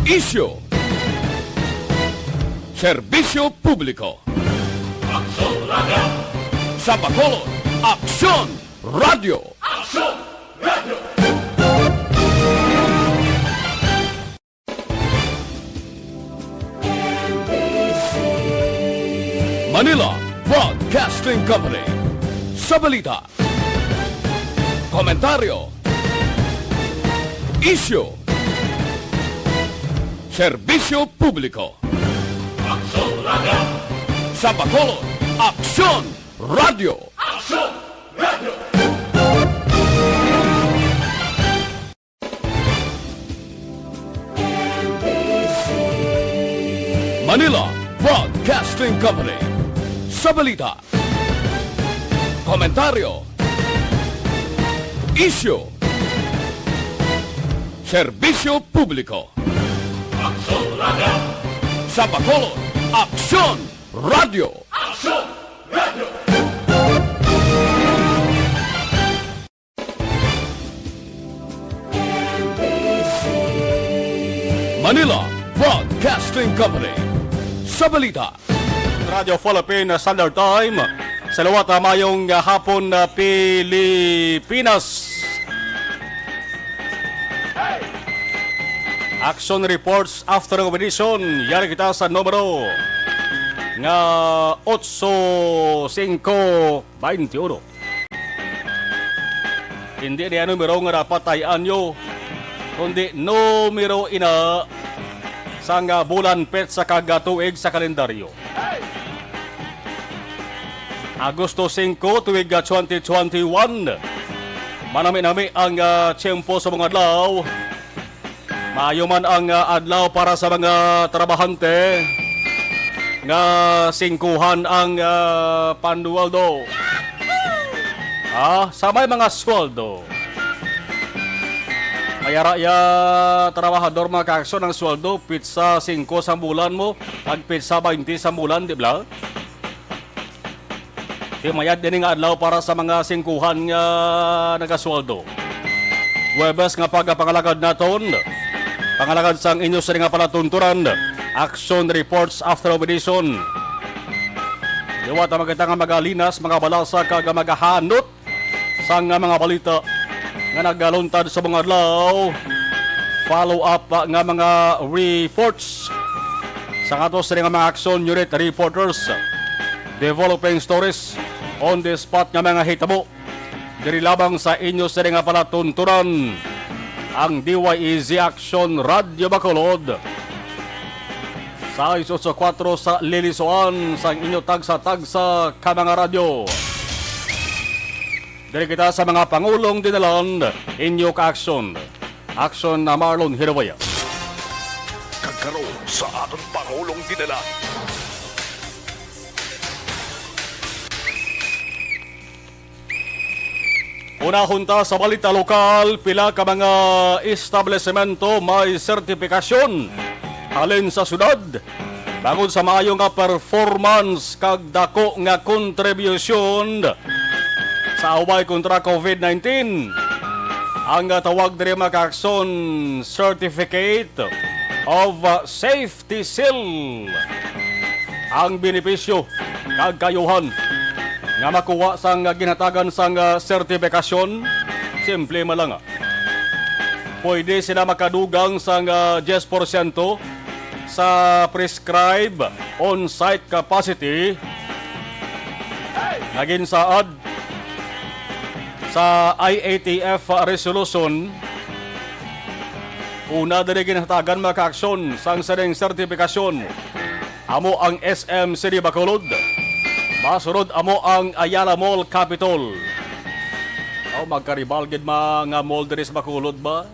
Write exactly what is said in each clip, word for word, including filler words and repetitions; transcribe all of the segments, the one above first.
Isyu. Serbisyo publiko. Aksyon Radio. Sa Bacolod, Aksyon Radio. Aksyon Radio. Manila Broadcasting Company. Sa balita, komentaryo, isyu, serbisyo publiko. Aksyon Radio. Sa Bacolod, Aksyon Radio. Aksyon Radio. Manila Broadcasting Company. Sa balita, komentaryo, isyu, serbisyo publiko. Aksyon Radio. Sa Bacolod, Aksyon Radio. Aksyon Radio. Manila Broadcasting Company. Sa balita, Radio Philippine Standard Time. Sa liwat, ah, mayong, ah, hapon na Pilipinas. Action Reports After Edition. Yari kita sa numero nga otso singko twenty-one. Hindi niya numero nga dapat tay-an nyo, kundi numero ina sang bulan, petsa, kag tuig sa kalendaryo. Agosto singko, tuig, ah, twenty twenty-one. Manami-nami ang, ah, tiyempo sa mga adlaw. Maayo man ang, ah, adlaw para sa mga trabahante nga singkuhan ang, ah, panwaldo. Ah, sa may mga sweldo. May ara ya, trabahador, mga kaaksyon, ang sweldo, pitsa singko sa bulan mo, ag pitsa baynte sa bulan, di ba? Himayad ini nga adlaw para sa mga singkuhan nga nagasweldo. Huwebes nga pagapangalagad naton, pangalagad sang inyo sini nga palatunturan, Action Reports After Edition. Liwat ang makita nga magalinas, magabalasa, kag magahanot sang mga balita nga nagaluntad sa mga adlaw. Follow up nga mga reports sa ato sini nga mga action unit reporters. Developing stories on the spot nga mga hitabo. Diri lamang sa inyo sini nga palatuntunan, ang D Y E Z Action Radio Bacolod. Sa sais otso kuwatro sa Lilisoan sang inyo tagsa-tagsa ka mga radyo. Diri kita sa mga pangulong dinalan, inyo ka-action. Action na Marlon Hirawaya. Kag karon sa aton pangulong dinalan. Unahon ta sa balita lokal, pila ka mga establisemento may sertipikasyon halin sa syudad bangod sa maayo nga performance kag dako nga kontribusyon sa away kontra COVID nineteen. Ang tawag diri, mga kaaksyon, Certificate of, uh, Safety Seal. Ang benepisyo kag kaayuhan nga makuha sang ginhatagan sang, uh, sertipikasyon, simple man lang. Pwede sila makadugang sang, ah, diyes porsyento sa prescribed on-site capacity nga ginsaad sa I A T F resolution. Una diri ginhatagan, mga kaaksyon, sang sining sertipikasyon amo ang S M City Bacolod. Masunod amo ang Ayala Mall Capitol. Oh, magkaribal gid mga mall diri sa Bacolod ba?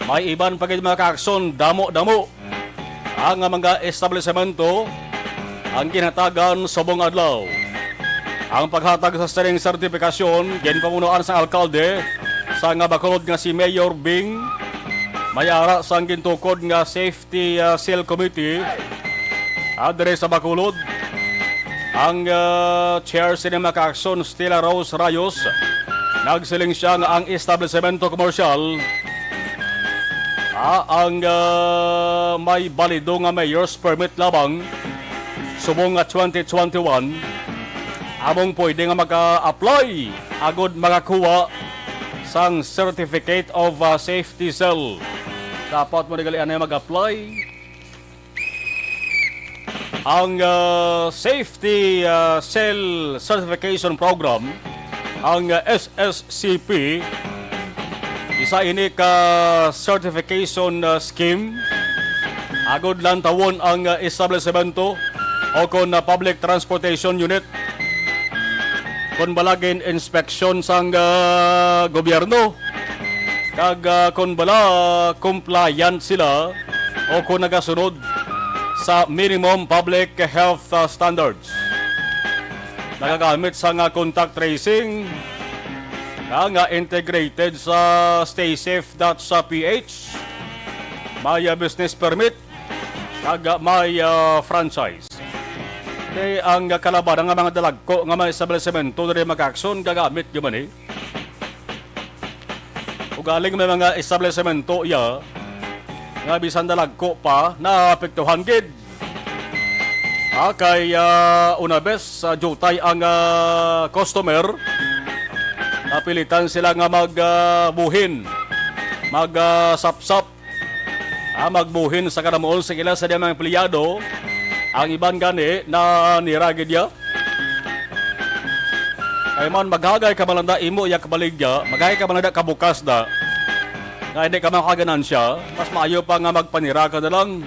May iban pa gid, mga kaaksyon, damo-damo ang mga establisemento ang ginhatagan subong adlaw. Ang paghatag sa sining sertipikasyon ginpamunuan sang alkalde sang Bacolod nga si Mayor Bing, may ara sang gintukod nga Safety, ah, Seal Committee, ah, diri sa Bacolod. Ang, ah, chair sini, mga kaaksyon, Stella Rose Rayos, nagsiling siya nga ang establisemento komersyal Ah, ang, ah, may balido nga mayor's permit lamang subong nga twenty twenty-one, among pwede nga maka-apply agud makakuha sang Certificate of, ah, Safety Cell. Dapat mo ni gali anay mag-apply. Ang, ah, Safety, ah, Cell Certification Program, ang, ah, S S C P, isa ini ka certification, ah, scheme agud lantawon ang, ah, establisemento o kon, ah, public transportation unit kon bala gin-inspeksyon sang, ah, gobyerno kag, ah, kon bala compliant sila o kon nagasunod sa minimum public health, ah, standards. Nagagamit sang, ah, contact tracing nga, nga integrated sa stay safe dot sa P H, may, ah, business permit, kag, ah, may, ah, franchise. Kay ang kalabanan nga mga dalagko nga mga establisemento diri mag-aksyon gagamit gyud man, eh. Ugaling may mga establisemento iya nga bisan dalagko pa naapektuhan gid. Ah, kay, ah, una bes, ah, jutay ang, ah, customer, napilitan sila nga mag, ah, buhin, mag, ah, sapsap, ah, magbuhin sa kanamuon sa ila sa mga empleyado. Ang iban gani na nira gid ya. Kay man maghagay ka man lang da imo iya kabaligya, maghagay ka man lang da kabukas da. Nga hindi ka makaganansya, mas maayo pa nga magpanira ka na lang.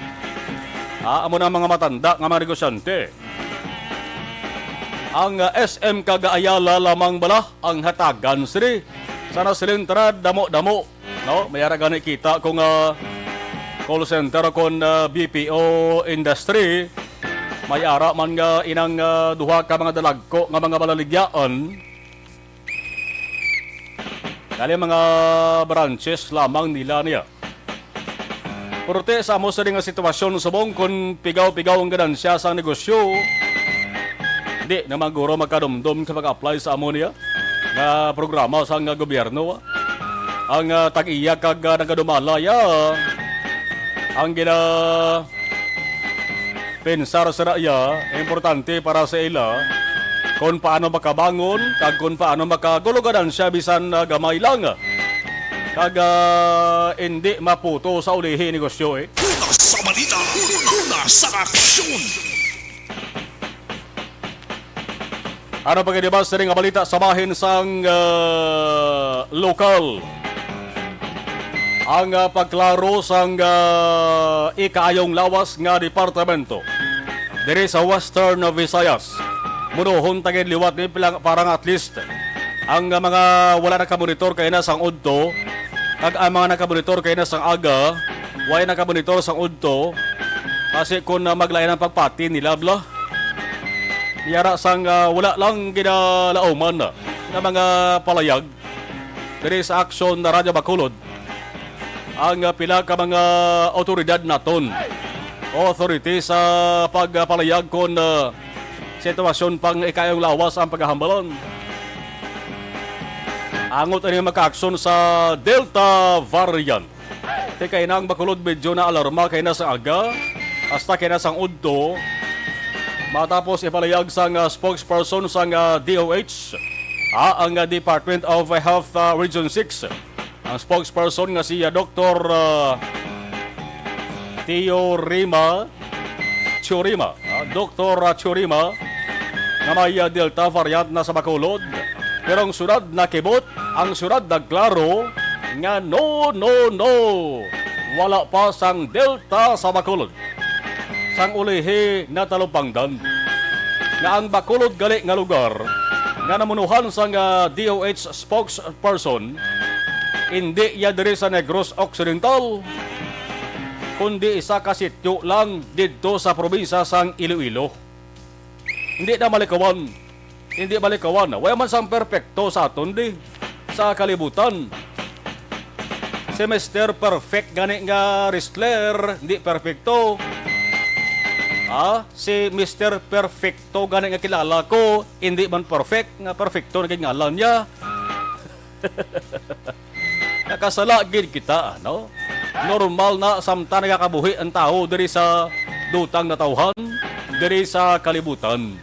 Ah, amo na ang mga matanda nga mga negosyante. Ang, ah, S M kag Ayala lamang bala ang hatagan sini. Sana silintra damo-damo, no? May ara gani kita kung, ah, call center o kon, ah, B P O industry. May ara man nga inang, ah, duha ka mga dalagko nga mga balaligyaan. Dali mga branches lamang nila niya. Pero ti sa amo sini nga sitwasyon, subong kon pigaw-pigaw ang ganansya sa negosyo, di naman guro magkadumdom ka mag-apply sa amo niya nga programa sa nga gobyerno, ah. Ang, ah, tag-iya kag, ah, nagadumalay, ah, ang gina-, pensar sa iya, importante para sa ila kung paano makabangon kag kung paano makaguluganan siya bisan, ah, gamay lang. Kag, ah, indi maputo sa ulihi negosyo, eh. Una sa balita, una sa aksyon. Ano pa gid ba sa nga balita sa bahin sang, ah, lokal? Ang, ah, pagklaro sang, ah, ikaayong lawas nga departamento diri sa Western Visayas. Munuhon ta gid liwat ni pila-, para nga at least ang, ah, mga wala nakamonitor kay na sang udto, kag ang mga nakamonitor kay na sang aga, way nakamonitor sang udto, kasi kung, ah, maglain ang pagpati nila, bla. Yara sang, ah, wala lang ginalauman nga mga palayag diri sa aksyon na Radyo Bacolod ang, ah, pila ka mga awtoridad naton o authority sa pagpalayag kon, ah, sitwasyon pang ikayong lawas ang paghahambalan. Angot ini makaaksyon sa Delta variant. Ti kay na ang Bacolod medyo naalarma kay na sa aga, hasta kay na sang udto. Matapos ipalayag sang, ah, spokesperson sang, ah, D O H, ah, ang, ah, Department of Health, ah, Region six. Ang spokesperson nga si, ah, Doktor, ah, Teorima, Teorima, ah, Doktor, ah, Teorima, nga may, ah, Delta variant na sa Bacolod. Pero ang syudad nakibot, ang syudad nagklaro nga no, no, no. Wala pa sang Delta sa Bacolod. Sang ulihi natalupangdan nga ang Bacolod gali nga lugar nga namunuhan sang, ah, D O H spokesperson, indi iya diri sa Negros Occidental, kundi isa ka sityo lang didto sa probinsya sang Iloilo. Hindi na malikawan. Hindi malikawan. Wala man sang perpekto sa aton di sa kalibutan. Si Mister Perfect gani nga wrestler, hindi perpekto. Ah, si Mister Perfecto gani nga kilala ko, hindi man perfect, nga perfecto na gid ngalan niya. Nakasala gid kita, no? Normal na samtang nagakabuhi ang tawo diri sa dutang natawhan, diri sa kalibutan.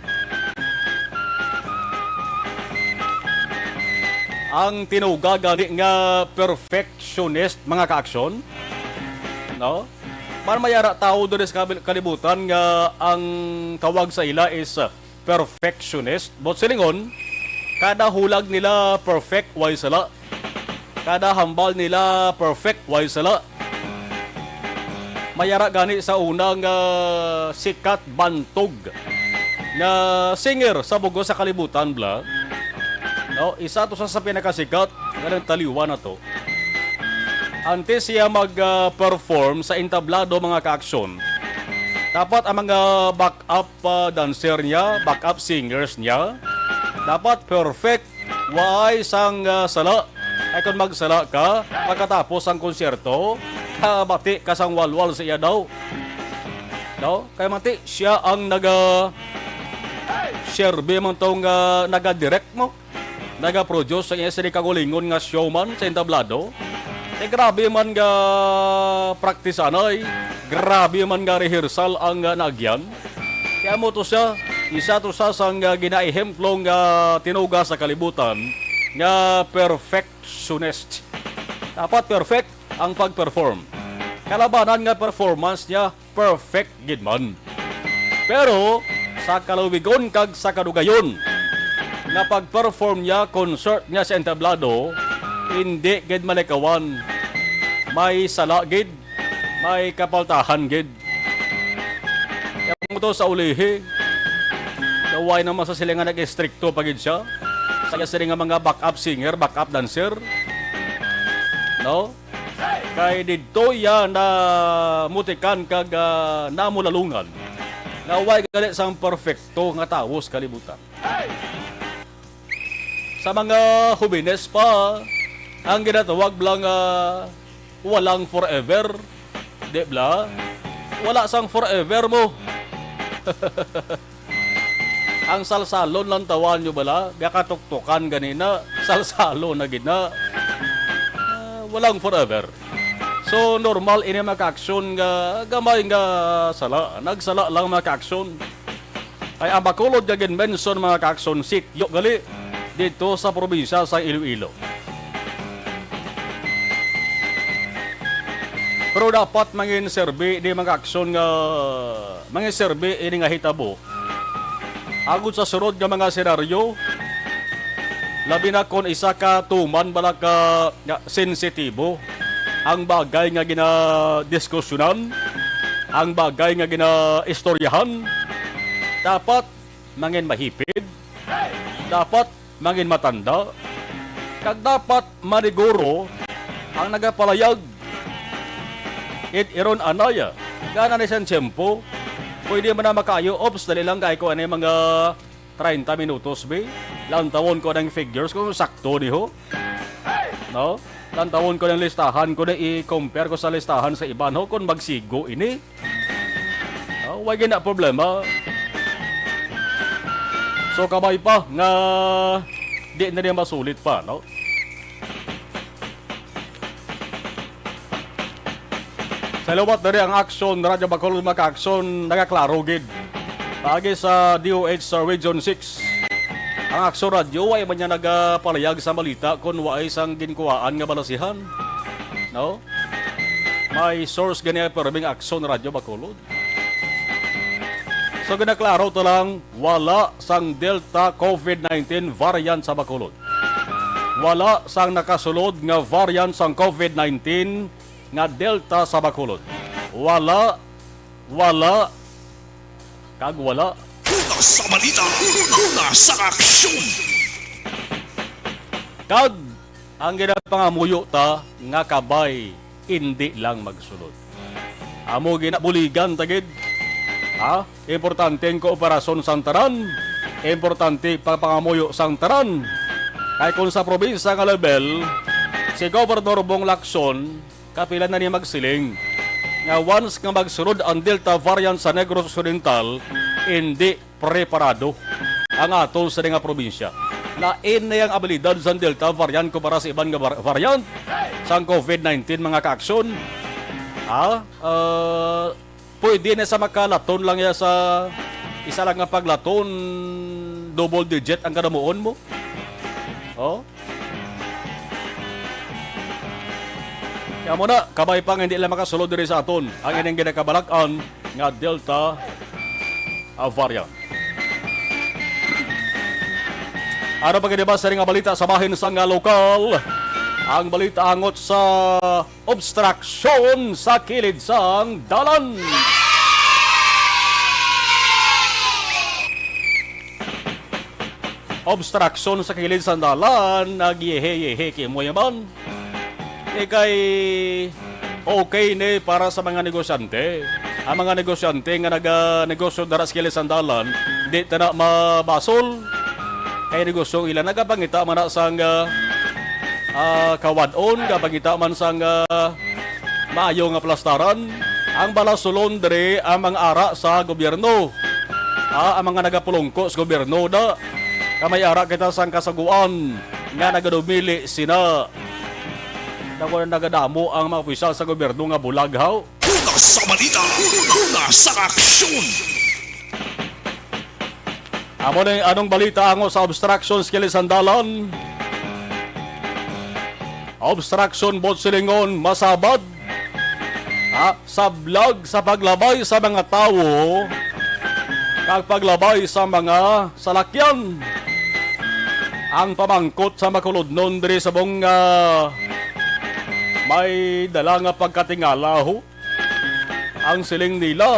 Ang tinuga gani nga perfectionist, mga kaaksyon, no? Man may ara tawo diri sa kabil-, kalibutan nga ang tawag sa ila is, uh, perfectionist. But silingon, kada hulag nila perfect, way sala. Kada hambal nila perfect, way sala. May ara gani sa unang, ah, sikat bantog nga singer sa bug-os sa kalibutan, bala. No, isa to sa, sa pinakasikat nga nagtaliwan nato. Antes siya mag, ah, perform sa entablado, mga kaaksyon, dapat ang mga backup, ah, dancer niya, backup singers niya, dapat perfect. Waay sang, ah, sala. Ay, kung magsala ka pagkatapos sang konsyerto, kabati ka sang walwal sa iya daw. No? Kay mati, siya ang naga-, serbi man tong, ah, naga-direct mo, naga-produce sa iya sini kagulingon nga showman sa entablado. Eh, grabe man nga praktisanay, grabe man nga rehearsal ang, ah, naagyan. Kaya mo to siya, isa to sa sang, ah, ginaehemplo nga tinuga sa kalibutan nga perfectionist. Dapat perfect ang pag-perform. Kalabanan nga performance niya, perfect gid man. Pero sa kaluwigon kag sa kadugayon nga pag-perform niya, concert niya sa entablado, hindi gid malikawan. May sala gid, may kapaltahan gid. Kaya mo to sa ulihi, kaway naman sa sila nga nag-estrikto pa gid siya. Sa iya sila nga mga backup singer, backup dancer. No? Kay didto iya na mutikan kag, ah, namulalungan nga way gali sang perfecto nga tawo sa kalibutan. Sa mga hubines pa, ang ginatawag lang, ah, walang forever. Di bala? Wala sang forever mo. Ang salsalon lang tawon nyo bala, gakatuktukan ganina, salsalon na gid na. Ah, walang forever. So, normal ini, mga kaaksyon, nga gamay nga sala. Nagsala lang, mga kaaksyon. Ay, ang Bacolod nga gin-mention, mga kaaksyon, sityo gali dito sa probinsya sa Iloilo. Pero dapat mangin serbi di, mga kaaksyon, nga mangin serbi ini nga hitabo agud sa sunod nga mga senaryo, labi na kon isa ka tuman bala ka nga sensitibo ang bagay nga ginadiskusyonan, ang bagay nga ginaistoryahan. Dapat mangin mahipid, dapat mangin matanda, kag dapat maniguro ang nagapalayag. It iron anay, gana ni sang tiyempo, pwede man na makaayo, ops, dali lang kay ko, ano, mga treinta minutos, be. Lantawon ko ng figures kung sakto ni ho. No? Lantawon ko ng listahan ko na i-compare ko sa listahan sa iban ho kung magsigo ini. Ah, way gina problema. So, kabay pa nga di na niya masulit pa, no? Sa liwat diri ang Aksyon, Radyo Bacolod, mga kaaksyon, nagaklaro gid. Paagi sa D O H sa Region six, ang Aksyon Radyo, way man niya nagapalayag sa balita kung way sang ginkuhaan nga balasihan. No? May source gani ang perming Aksyon Radyo Bacolod. So, ginaklaro to lang, wala sang Delta COVID nineteen variant sa Bacolod. Wala sang nakasulod nga variant sang COVID nineteen nga Delta sa Bacolod. Wala, wala, kag wala. Una sa balita, una sa aksyon. Kag ang ginapangamuyo ta nga kabay indi lang magsulod. Amo ginabuligan ta gid. Ha? Importante ang kooperasyon sang tanan. Importante pagpangamuyo sang tanan. Kay kung sa probinsya nga level, si Gobernador Bong Lacson, kapila na niya magsiling nga once nga magsulod ang Delta variant sa Negros Occidental, indi preparado ang aton sa nga probinsya. Lain na ang abilidad sa Delta variant kumpara sa iban nga var-, variant sang COVID nineteen, mga kaaksyon. Ha? Ah, pwede na sa makalaton lang ya sa isa lang nga paglaton, double digit ang kadamuon mo. Oh? Kaya mo na, kabay pa nga hindi lang makasulod diri sa aton ang ining ginakabalak-an nga Delta, ah, variant. Ano pa gid ba sa nga balita sa bahin sa nga lokal? Ang balita angot sa obstruction sa kilid sang dalan. Obstruction sa kilid sang dalan, nagyehe-yehe kimo yaman. Ikay okay ni para sa mga negosyante. Ang mga negosyante nga naganegosyo dara sa kilid sang dalan, di ta na mabasol. Kay negosyo ila nagapangita man na sang, ah, ah, kawad-on, gapangita man sang, ah, maayo nga plastaran. Ang balasulon diri ang mga ara sa gobyerno. Ah, ang mga nagapulungko sa gobyerno da. Kamay ara kita sang kasugoan nga nagadumili sina. Naku, nagadamo ang mga opisyal sa gobyerno nga bulag, haw. Una sa balita, una sa aksyon. Amo na yung anong balita ango sa obstruction sa kilid sang dalan. Obstruction, buot silingon, masabad. Ha? Sablag sa paglabay sa mga tawo kag paglabay sa mga salakyan. Ang pamangkot sa Bacolodnon diri sa Bonga may dala nga pagkatingala, ho. Ang siling nila,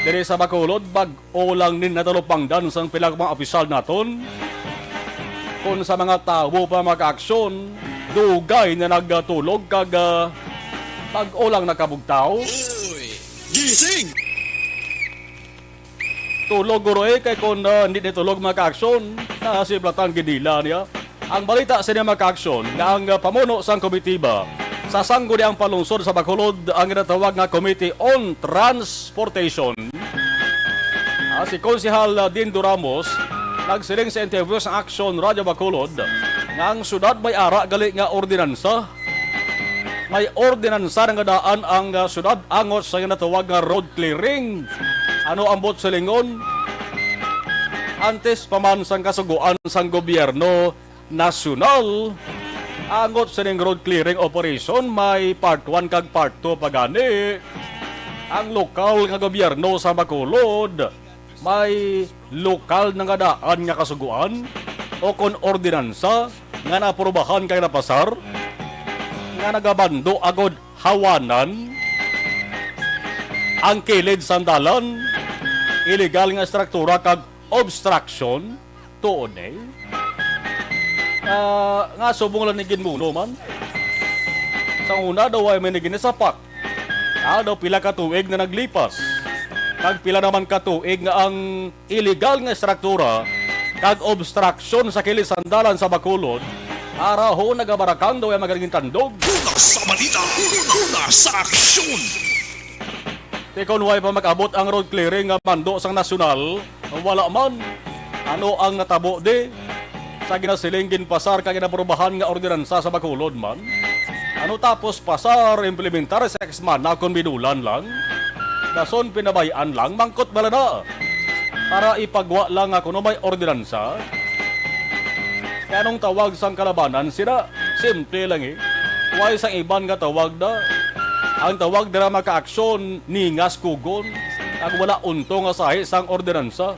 diri sa Bacolod, bag-o lang ni natalupangdan sang pila ka mga opisyal naton. Kung sa mga tawo pa makaaksyon, dugay na nagtulog kag, ah, bag-o lang nakabugtaw. Uy, gising! Tulog guro eh, kay kung, ah, hindi ni tulog makaaksyon, nasiplatan gid nila niya. Ang balita sini makaaksyon nga ang, ah, pamuno sang komitiba sa Sangguniang Panlungsod sa Bacolod ang ginatawag nga Committee on Transportation, ah, si Konsehal, ah, Dindo Ramos, nagsiling sa interview sa Action Radio Bacolod nga ang syudad may ara gali nga ordinansa. May ordinansa nga daan ang, ah, syudad angot sa ginatawag nga road clearing. Ano ang buot silingon? Antes pa man sang kasugoan sang gobyerno nasyonal, angot sining road clearing operation may part one kag part two pa gani. Ang lokal nga gobyerno sa Bacolod may lokal na nga daan nga kasugoan o kon ordinansa nga naaprubahan kag napasar nga nagabando agod hawanan ang kilid sang dalan, iligal nga estruktura kag obstruction, tuod ni? Ah, nga subong lang ni ginmuno man. Sa una daw ay may naginasapak. Ah, daw pila ka tuig na naglipas. Kag pila naman ka tuig nga ang iligal nga estruktura kag obstruction sa kilid sang dalan sa Bacolod, araho nagabarakang daw ay magaling tandog. Una sa balita, una sa aksyon. Ti kon way pa mag-abot ang road clearing nga mando sang nasyonal, wala man. Ano ang natabo di? Sa ginasiling ginpasar kag ginaprubahan nga ordinansa sa Bacolod man. Ano tapos pasar, implementar sa semana kon binulan lang? Dason pinabay-an lang, mangkot bala na. Para ipagwa lang nga kuno may ordinansa. Kay anong tawag sang kalabanan sila? Simple lang eh. Way sang iban nga tawag na. Ang tawag dira makaaksyon, ningas kugon, kag wala unto nga sahi sang ordinansa.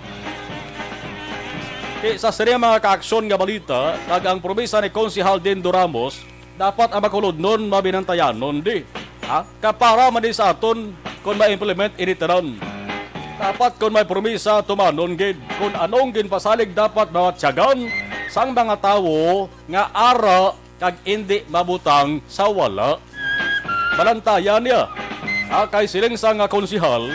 Kay sa sini mga kaaksyon nga balita, kag ang promisa ni Konsehal Dindo Ramos, dapat ang Bacolodnon mabinantayanon di. Ha? Kapara man di sa aton kon ma-implement ini tanan. Dapat kon may promisa, tumanon gid. Kon anong ginpasalig dapat mabatyagan sang mga tawo nga ara kag indi mabutang sa wala. Balantayan niya. Ah, kay siling sang konsehal,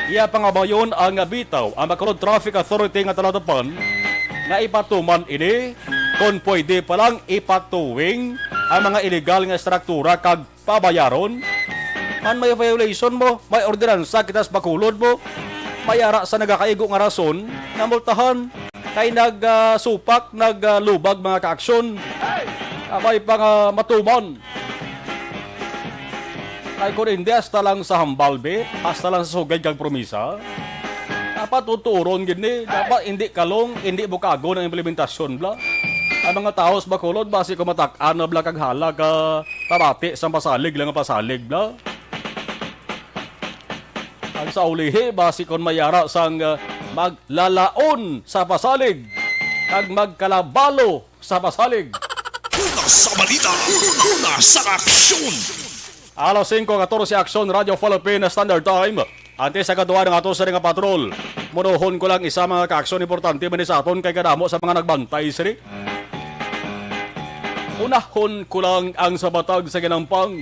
iya pangabayon ang bitaw ang Bacolod Traffic Authority nga talatapan nga ipatuman ini kon pwede pa lang ipatuwing ang mga iligal nga estruktura kag pabayaron. Man may violation mo, may ordinansa kita sa Bacolod mo, may ara sa nagakaigo nga rason nga multahan kay nag, ah, supak, nag, ah, lubag mga kaaksyon. Abay pa nga matuman. Ay, kung hindi, hasta lang sa hambal, be, hasta lang sa sugid kag promisa. Dapat tuturon gid ni, dapat hindi kalong, hindi bukagon ang implementasyon, bla. Ang mga tawo sa Bacolod, basi ko matak-an na, bla, kag hala ka pabati sang pasalig lang ang pasalig, bla. Ang sa ulihi, basi kon may ara sang, ah, maglalaon sa pasalig, kag magkalabalo sa pasalig. Una sa balita, una sa aksyon. Alas singko katorse, Aksyon Radyo Philippine Standard Time. Antes sa kaduha ng ato sini nga patrol, munohon ko lang isa, mga kaaksyon, importante man ni sa aton kay kadamo sa mga nagbantay sini. Unahon ko lang ang sa Batag sa Ginampang,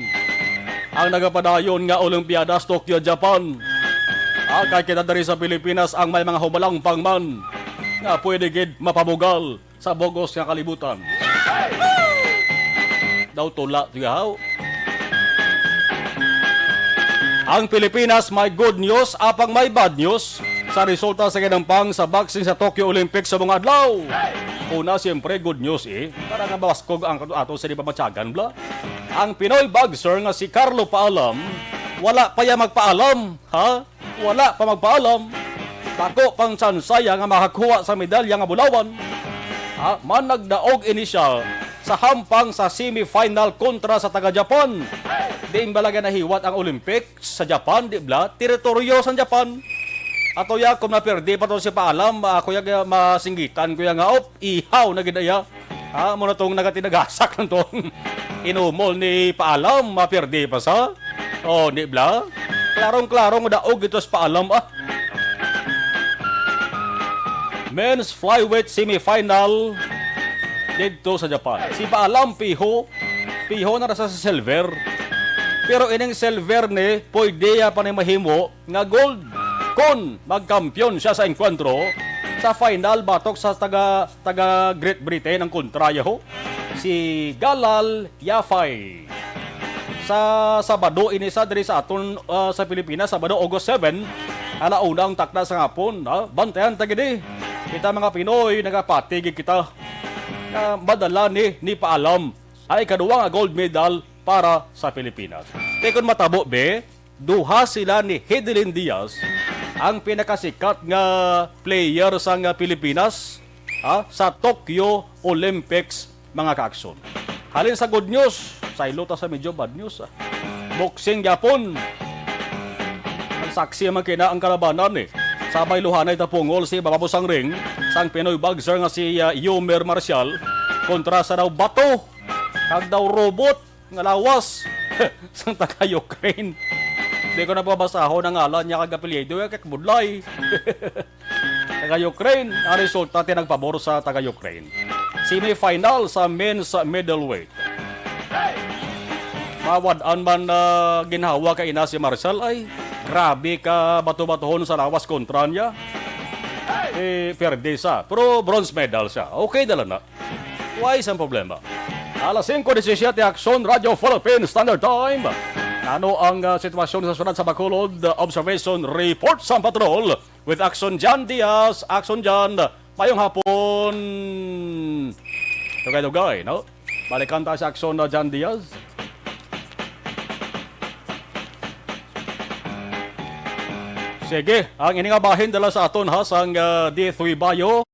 ang nagapadayon nga Olimpiadas Tokyo, Japan. Ah, kay kita diri sa Pilipinas ang may mga humalangpang man nga pwede gid mapabugal sa bugos nga kalibutan. Daw tula, tigahaw. Ang Pilipinas may good news, apang may bad news sa resulta sa ginampang sa boxing sa Tokyo Olympics sa mga adlaw. Una, siyempre, good news, eh. Para nga mabaskog ang ato sa di pamatyagan, bla. Ang Pinoy boxer nga si Carlo Paalam, wala pa ya magpaalam, ha? Wala pa magpaalam. Dako pang tsansa ya nga makakuha sa medalya nga bulawan. Ha? Managdaog ini siya sa hampang sa semifinal kontra sa taga-Japan. Diin bala nga nahiwat ang Olympics sa Japan, di bala? Teritoryo sa Japan. Ato ya, kung napirdi pa to si Paalam, ako ya, masinggitan ko ya nga, op, ihaw na gid ya. Ha, mo na tong nagatinagasak lang tong inumol ni Paalam, mapirdi pa sa. Oh, di bala? Klarong-klaro nga daog ito sa Paalam, ah. Men's flyweight semifinal didto sa Japan. Si Paalam piho, piho na ra sa silver. Pero ining silver ni, pwede ya pa ni mahimo nga gold kon magkampiyon siya sa engkwentro sa final batok sa taga, taga Great Britain ang kontra yaho, si Galal Yafai. Sa Sabado ini sa diri sa aton, ah, sa Pilipinas, Sabado, August seven, ala una ang takna sa hapon, ha? Bantayan ta gid, eh. Kita mga Pinoy, nagapati gid kita nga madala ni, ni Paalam ay ikaduwa nga gold medal para sa Pilipinas. Kay kung matabo, be, duha sila ni Hedelin Diaz, ang pinakasikat nga player sang Pilipinas, ha, sa Tokyo Olympics, mga kaaksyon. Halin sa good news, saylo ta sa medyo bad news, ah. Boxing gyapon. Ang saksi man kina ang kalabanan, eh. Sabay luhanay tapungol si bababo sang ring sang Pinoy boxer nga si, ah, Yomer Marcial kontra sa daw bato kag daw robot nga lawas sang taga Ukraine. Di ko na pabasahon ang ngalan niya kag apelyido, eh, kay budlay. Taga Ukraine, ang resulta tinagpabor sa taga Ukraine. Semifinal sa men's middleweight. Mawad-an man na ginhawa ka ina si Marcel, ay grabe ka bato-batohon sa lawas kontra niya. Eh, perde sa. Pero bronze medal siya. Okay na lang na. Why isang problema? Alas singko disisiyete, Aksyon Radyo Philippine Standard Time. Ano ang, ah, sitwasyon sa syudad sa Bacolod? Observation report sa patrol with Aksyon Jan Diaz. Aksyon Jan, mayong hapon. Dugay-dugay, no? Balikan ta si Aksyon na Jan Diaz. Sige, ang ini nga bahin dala sa aton, ha, sang, ah, D three Bayo.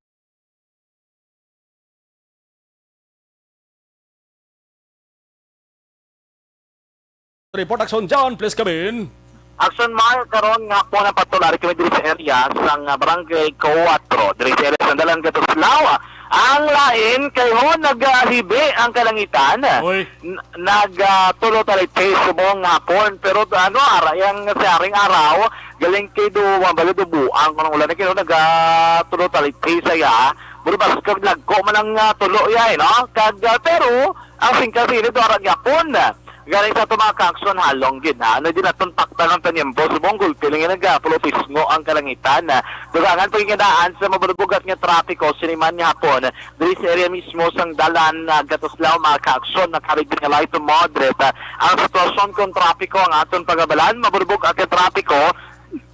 Report, Aksyon Jan, please come in. Aksyon Mar, karon nga po na patulari kami diri sa area sang, ah, Barangay Cuatro, diri sa area sang Dalan Gatuslaw. Ang lain kay ho nagahibi ang kalangitan. Oy. N-, nag, ah, tulo talit subong hapon, pero ano, ara, yang siaring araw, galing kay do, mabalo do buang, kung ulan na kino, nag, ah, tulo talit saya. Pero basta kag lagko man ang, ah, tulo ya, eh, no? Kag, ah, pero, ang singkal sa init, ara gyapon. Galing sa ato mga kaaksyon, halong gid, ha? Ano din aton taktan ang tanyempo? Subong gulpi lang yung nagapulupisngo ang kalangitan, ha? Dugangan pagkikadaan sa mabubugat nga trapiko, siniman nga hapon, diri sa area mismo sang dalan, ah, Gatuslaw, mga kaaksyon, nakarig din nga light to moderate, ah, ang sitwasyon kung trapiko ang aton pagabalan, maburbog ang trapiko,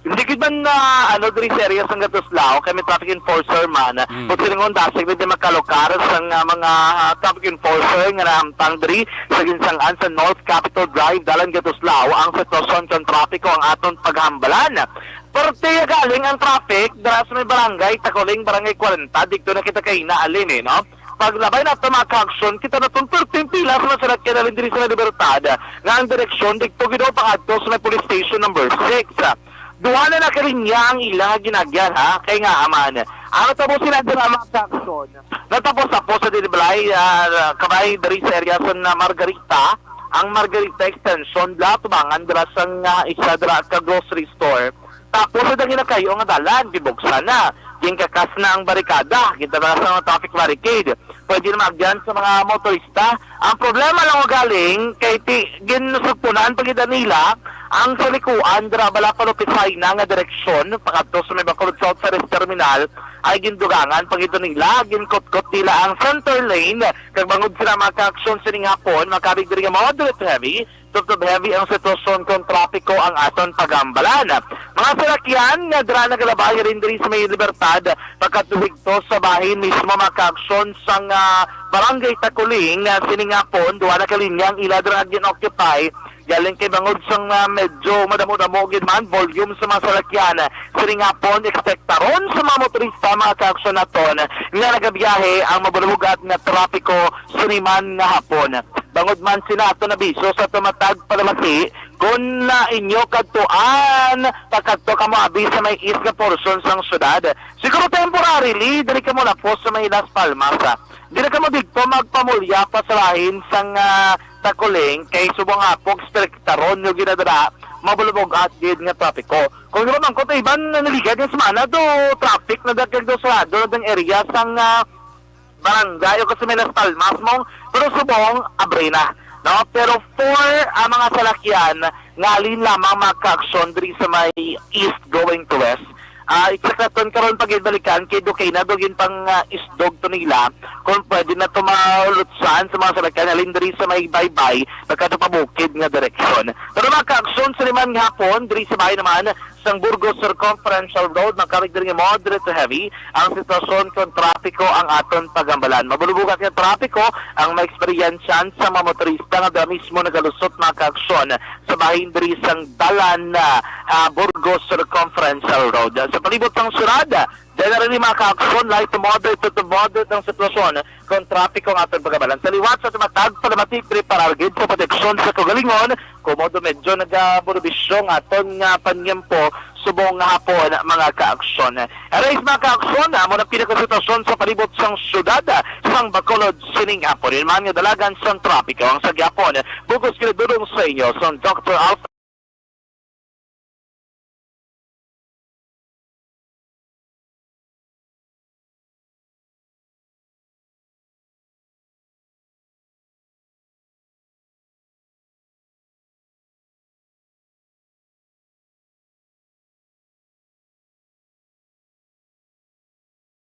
Hindi gid man na, ano, diri sa area sang Gatuslao, kay may traffic enforcer man. Mm. Kung silingon, dasig na di makalokar sang, ah, mga, ah, traffic enforcer nga nahamtang diri sa ginsang-an sa North Capitol Drive, Dalan Gatuslao, ang sitwasyon kang trapiko ang aton paghambalan. Parte galing ang traffic dira sa may barangay Takuling, Barangay Kwarenta, didto na kita kay naalin, eh, no? Paglabay nato, mga ka-aksyon, kita na tong perting pila sa mga salakyan halin diri sa Libertad, nga ang direksyon didto gid daw pangadto sa may police station number six. Duha na nakalinya ang ila nga ginagyan, ha? Kay nga, aman, ang natabo sila dira, mga ka-aksyon, natapos-tapos sa Diliblay, ah, kabay diri sa area sa na Margarita, ang Margarita Extension, dira tubangan dira sang, ah, isa dira ka grocery store. Tapos sa dang ginakayo nga dalan, gibuksan na. Ginkakas na ang barikada, gintabas na ang traffic barricade. Pwede na maagyan sa mga motorista. Ang problema lang galing, kay ti, ginsugpunan pa gid nila ang salikuan dira bala pa Lopez Jaena nga direksyon, pangadto sa may Bacolod South Ferries Terminal, ay gindugangan pa gid nila, ginkutkot nila ang center lane, kag bangod sila, mga ka-aksyon, sining hapon, makabig diri nga moderate to heavy, tubtob heavy ang sitwasyon kung trapiko ang aton pagambalan. Mga salakyan nga dira nagalabay rin diri sa may Libertad, pagkatuhig to sa bahin mismo, mga ka-aksyon, sang, ah, Barangay Takuling, ah, sining hapon, duha na ka linya ang ila dira gin-occupy. Galing kay bangod sang, ah, medyo madamo-damo gid man volume sa mga salakyan, sining hapon, ekspektaron sa mga motorista, mga ka-aksyon naton, nga nagabiyahe ang mabunugat nga trapiko sini man nga hapon. Bangod man sila ato nabiso sa tumatag palamati, kung na inyo kadtuan, pakadto kamo abi sa may east nga portion sang syudad. Siguro temporarily, diri kamo lapos sa may Las Palmas, ah. Diri kamo didto magpamulya pa sa bahin sang, ah, Takuling, kay subong nga po, ekspektaron nyo ginadala, mabulubog at gid nga trapiko. Kung di ba man, kung iban na naligad yung semana, do traffic na dagdag do sarado na dang area sang, ah, barangay o kasi may Las Palmas mong, pero subong, abre na, no? Pero for, ah, mga salakyan, nga alin lamang mga ka-aksyon diri sa may east going to west, ah, i-check naton karon pag balikan kay do kay na do gin pang, ah, isdog to nila kung pwede na to malutsan sa mga salakyan alin diri sa may baybay, magkadto pa bukid nga direksyon. Pero mga ka-aksyon, sa liman nga hapon, diri sa bahay naman, sang Burgos Circumferential Road, makabig diri nga moderate to heavy ang sitwasyon kung trapiko ang aton pagambalan. Mabulubugat nga trapiko ang maeksperiensyahan sa mga motorista nga dira mismo nagalusot, mga ka-aksyon, sa bahin diri sang dalan na, ah, Burgos Circumferential Road. Sa palibot sang syudad, dala rin, mga ka-aksyon, light to moderate to, to moderate ang sitwasyon kung trapiko ang aton pagabalan. Sa liwat sa tumatag, palamati, preparar gid sa proteksyon sa kaugalingon, komodo medyo nagaburubisyo ang aton nga panyempo subong nga hapon, mga ka-aksyon. Erase, mga ka-aksyon, amo na pinakasitwasyon sa palibot sang syudad sang Bacolod sining hapon. Yun man nga dalagan sang trapiko ang sa gihapon. Bugos kinidulong sa inyo sang Doctor Alfred.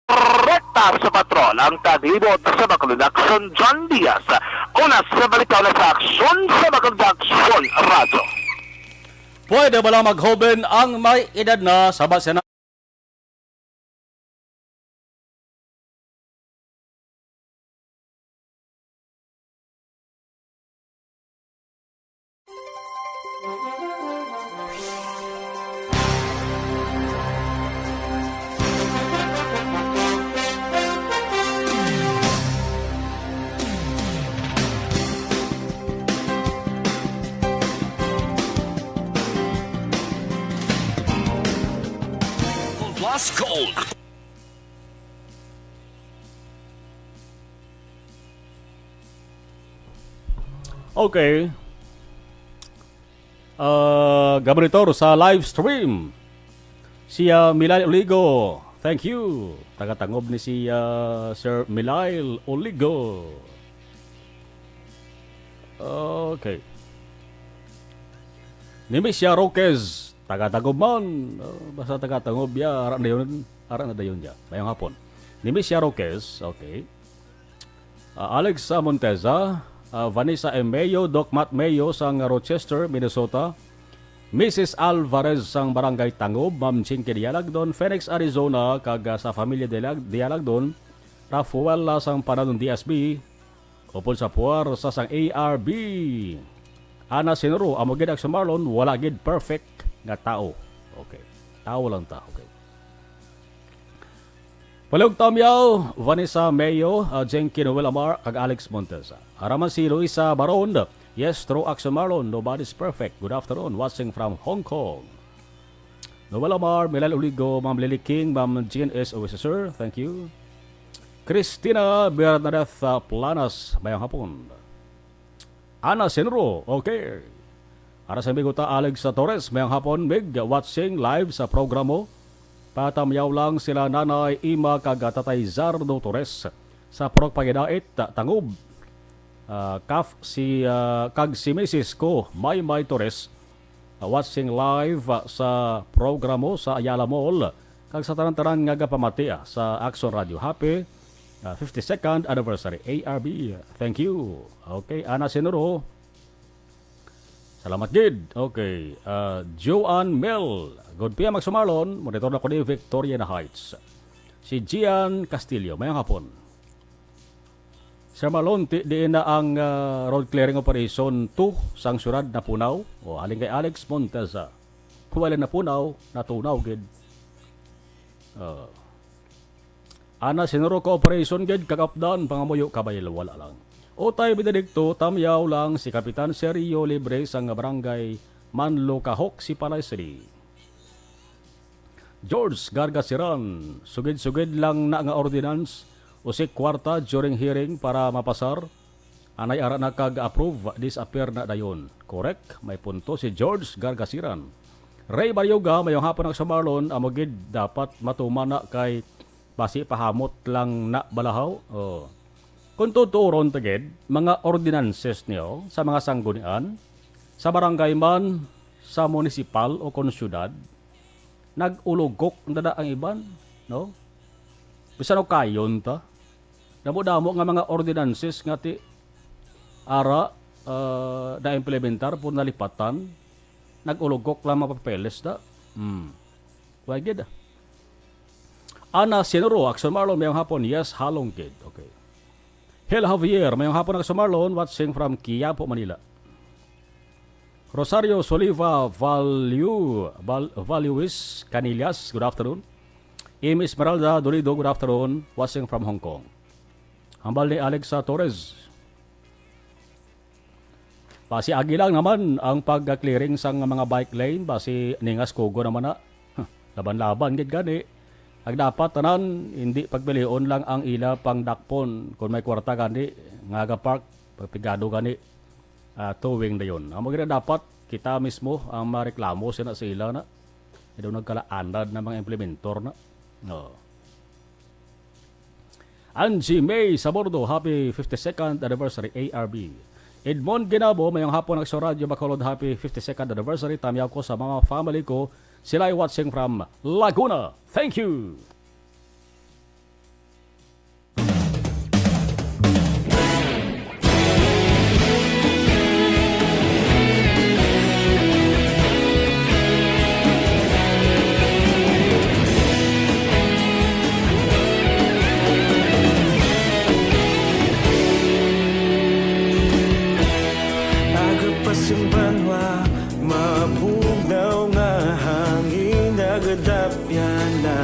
Rekta sa patrol ang taglibot sa Bacolod Aksyon, John Diaz. Una sa balita, una sa aksyon sa Bacolod Aksyon Radyo. Pwede ba lang maghoben ang may edad na sa base na Plus Gold. Okay. Ah, gaboritor sa live stream, si, ah, Milay Oligo. Thank you. Taga-Tangob ni si, ah, Sir Milay Oligo. Okay. Ni Miss Ya Roquez, taga-Tangob man. Ah, basta taga-Tangob ya, ara na yun. Ara na dayon ya. Mayong hapon. Ni Miss Ya Roquez, okay. Ah, Alex, ah, Monteza, ah, Vanessa M. Mayo, Doc Matt Mayo sang Rochester, Minnesota. Missus Alvarez sang Barangay Tangob, Ma'am Chinky Dialagdon, Phoenix, Arizona, kag, ah, sa Familia Dialag-, Dialagdon, Rafaela sang Panalon D S B, upod sa puwersa sang A R B. Ana Sinuro, amo gid, Action Marlon, wala gid perfect nga tao. Okay. Tao lang ta. Okay. Palihog Tamyaw, Vanessa Mayo, uh, Jenky Noel Amar, kag Alex Montes. Araman si Luisa Baron, yes, true, Action Marlon, nobody's perfect. Good afternoon, watching from Hong Kong. Noel Amar, Milal Uligo, Ma'am Lily King, Ma'am Jean S. Oesser, thank you. Christina Bernadette, uh, Planas, mayang hapon. Ana Senro, okay. Ara sa amigo ta, Alex Torres, mayang hapon, Mig, watching live sa programo. Patamyaw lang sila Nanay Ima kag Tatay Zardo Torres sa Purok Pagidait, Tangob. Ah, kaf si, ah, kag si misis ko, Maymay Torres, ah, watching live, ah, sa programo sa Ayala Mall, kag sa tanan-tanan nga gapamati, ah, sa Action Radio. Happy, ah, fifty-second anniversary, A R B. Thank you. Okay, Ana Senro. Salamat gid. Okay, ah, Joanne Mel. Good P M, Action Marlon. Monitor na ko ni Victoria na Heights. Si Gian Castillo, mayang hapon. Sir Marlon, ti-, diin na ang, ah, road clearing operation two sang siyudad napunaw? O, halin kay Alex Monteza. Wala napunaw, natunaw gid. Ah. Ana, Sinuro Cooperation gid kag Updan, pangamuyo kabay wala lang. Utay Benedicto, tamyaw lang si Kapitan Serio Libre sang barangay Manlukahok, Sipalay City. George Gargasiran, sugid-sugid lang na nga ordinance, usik kwarta during hearing para mapasar. Anay ara na kag approve, disappear na dayon. Correct, may punto si George Gargasiran. Ray Baryoga, mayong hapon, Action Marlon, amo gid dapat matuman na kay basi pahamot lang na balahaw. Oh. Kung tuturon ta gid, mga ordinances niyo sa mga sanggunian, sa barangay man, sa munisipal o kon syudad, nag-ulugok na da ang iban, no? Bisan og kayon ta. Damo-damo nga mga ordinances nga ti ara, ah, na-implementar pud nalipatan, nag-ulugok lang mga papeles da. Hmm. Wa gid. Ana Sinuro, Action Marlon, mayong hapon. Yes, halong gid. Okay. Hel Javier, mayong hapon, Action Marlon, watching from Quiapo, Manila. Rosario Soliva Value, Val-, Valuis Canillas, good afternoon. Amy Esmeralda Dolido, good afternoon, watching from Hong Kong. Hambal ni Alexa Torres. Basi agi lang naman ang pag-clearing sang mga bike lane, basi ningas kugo naman na. Huh, laban-laban gid gani. Ang dapat tanan, hindi pagpilion lang ang ila pang dakpon. Kung may kwarta gani, nga ga-park, pagpigado gani, ah, towing dayon. Amo gid dapat kita mismo ang mareklamo sina sa ila na. Daw nagkalaanad na mga implementor na. Oo. Angie May Sabordo, happy fifty-second anniversary, A R B. Edmond Ginabo, mayong hapon, Action Radio Bacolod, happy fifty-second anniversary. Tamyaw ko sa mga family ko. Sila ay watching from Laguna. Thank you. Aga pa sing banwa, mabugnaw nga hangin, nagadapyan na.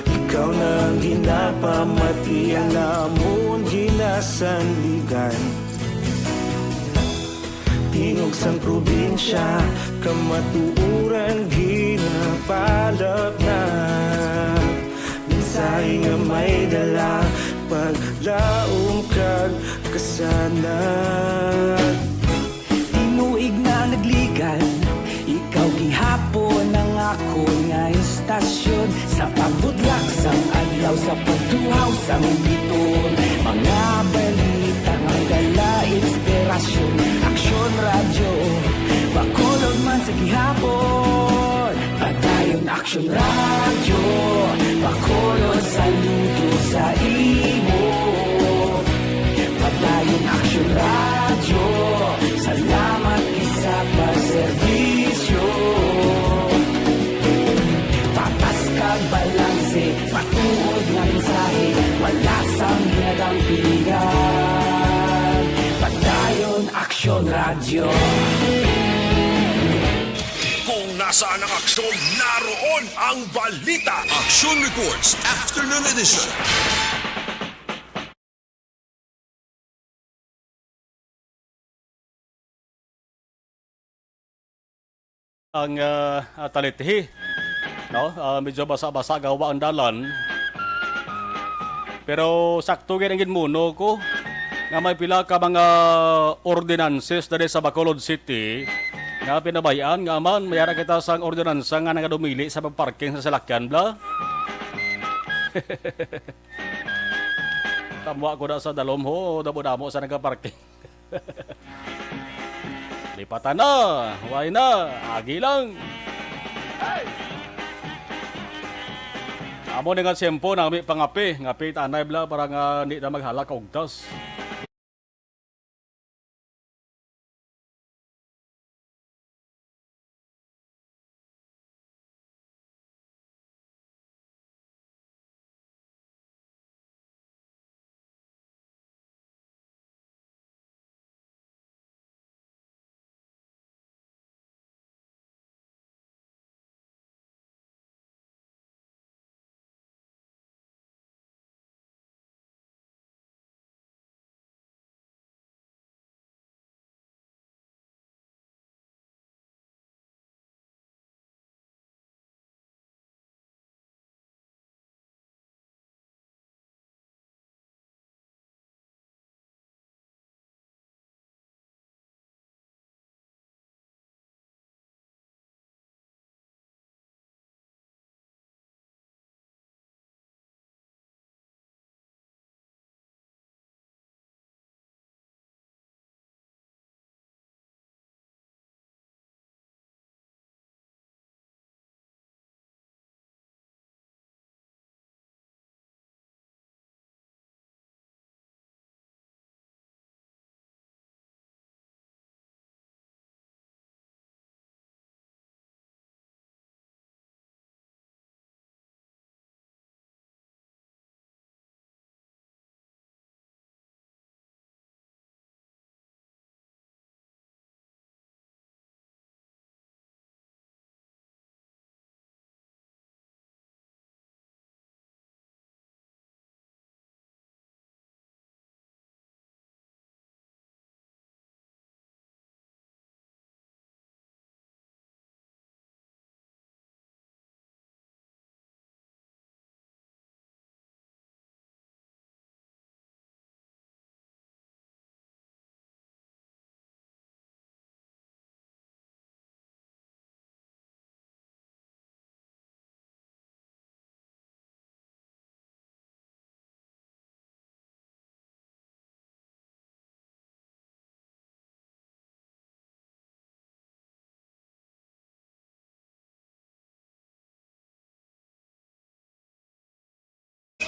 Ikaw na ang ginapamati, ang amon ginasandigan. Tingog sang probinsya, kamatuoran ginapalap na. Mensahe nga may dala, paglaom kag kasanag. Tinuig na nagligan, ikaw gihapon ang akon nga istasyon. Sa pagbudlak sang adlaw, sa pagtuhaw sang biton, mga balita nga dala inspirasyon. Aksyon Radyo, Bacolod man sa gihapon. Padayon Aksyon Radyo, Bacolod, saludo sa imo. Padayon Aksyon Radyo, salamat gid sa pagserbisyo. Kung nasaan ang aksyon, naroon ang balita. Action Reports Afternoon Edition. Ang, ah, ah, talithi, no? Ah, medyo basa-basa gawa ang dalan. Pero sakto gid ang ginmuno ko nga may pila ka mga ordinances diri sa Bacolod City nga pinabayaan nga man mayara kita sang ordinansa nga nagadumili sa pagparking sa salakyan, bla. Tamo ako na sa dalom ho, damo-damo sa nagaparking. Lipatan na, huway na, agi lang. Amo ni nga tiyempo nami pangape, ngape tanay bla para nga di na maghalak ka ugtas.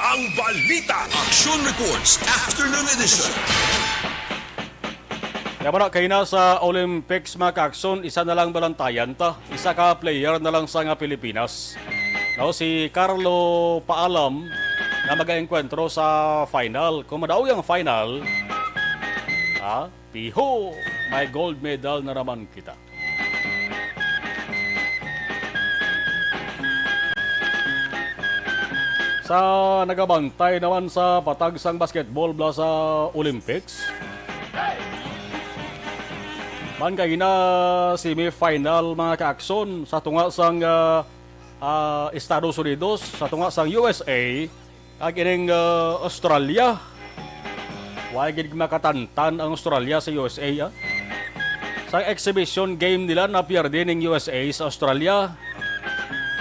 Ang balita. Action Reports Afternoon Edition. Kaya man, kay na sa Olympics, mga ka-aksyon, isa na lang balantayan ta. Isa ka player na lang sa nga Pilipinas. No, si Carlo Paalam na mag-enkwentro sa final. Kung madaog ang final, ha, piho, may gold medal na naman kita. Sa nagabantay naman sa patag sang basketball bla sa Olympics, man kay na semifinal, mga ka-aksyon, sa tunga sang, ah, ah, Estados Unidos, sa tunga sang U S A, kag ining, ah, Australia. Wa gid makatantan ang Australia sa U S A, ah. Sa exhibition game nila, napierde ning U S A sa Australia.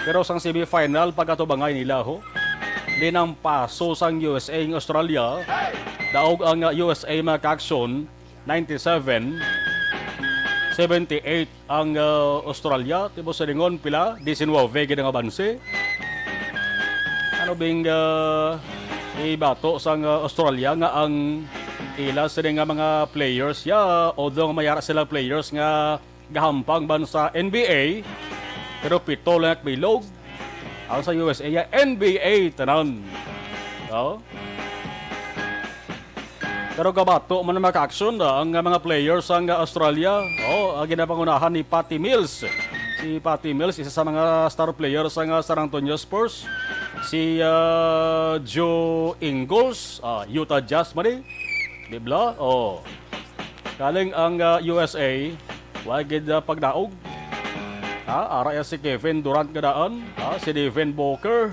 Pero sang semifinal, pagkatubangay nila, ho, linampaso sang U S A ang Australia. Daog ang, ah, U S A, mga ka-aksyon, ninety-seven seventy-eight ang, ah, Australia. Tibos silingon, pila? Diecinueve gid ang abanse. Ano bing, ah, ibato sang, ah, Australia nga ang ila sini nga mga players, ya, although mayara sila players nga gahampang ban sa N B A, pero pito lang ang bilog. Ang sa U S A, ya, N B A tanan. Oh. Pero gabato man, mga ka-aksyon, ah, ang, ah, mga players sang, ah, Australia. Oh, ang ginapangunahan ni Patty Mills. Si Patty Mills, isa sa mga star players sang, ah, San Antonio Spurs. Si, ah, Joe Ingles, ah, Utah Jazz man eh. Di bala? Oh. Galing ang, ah, U S A, wa gid, ah, pagdaog. Ha? Ara ya si Kevin Durant nga daan. Ha? Si Devin Booker.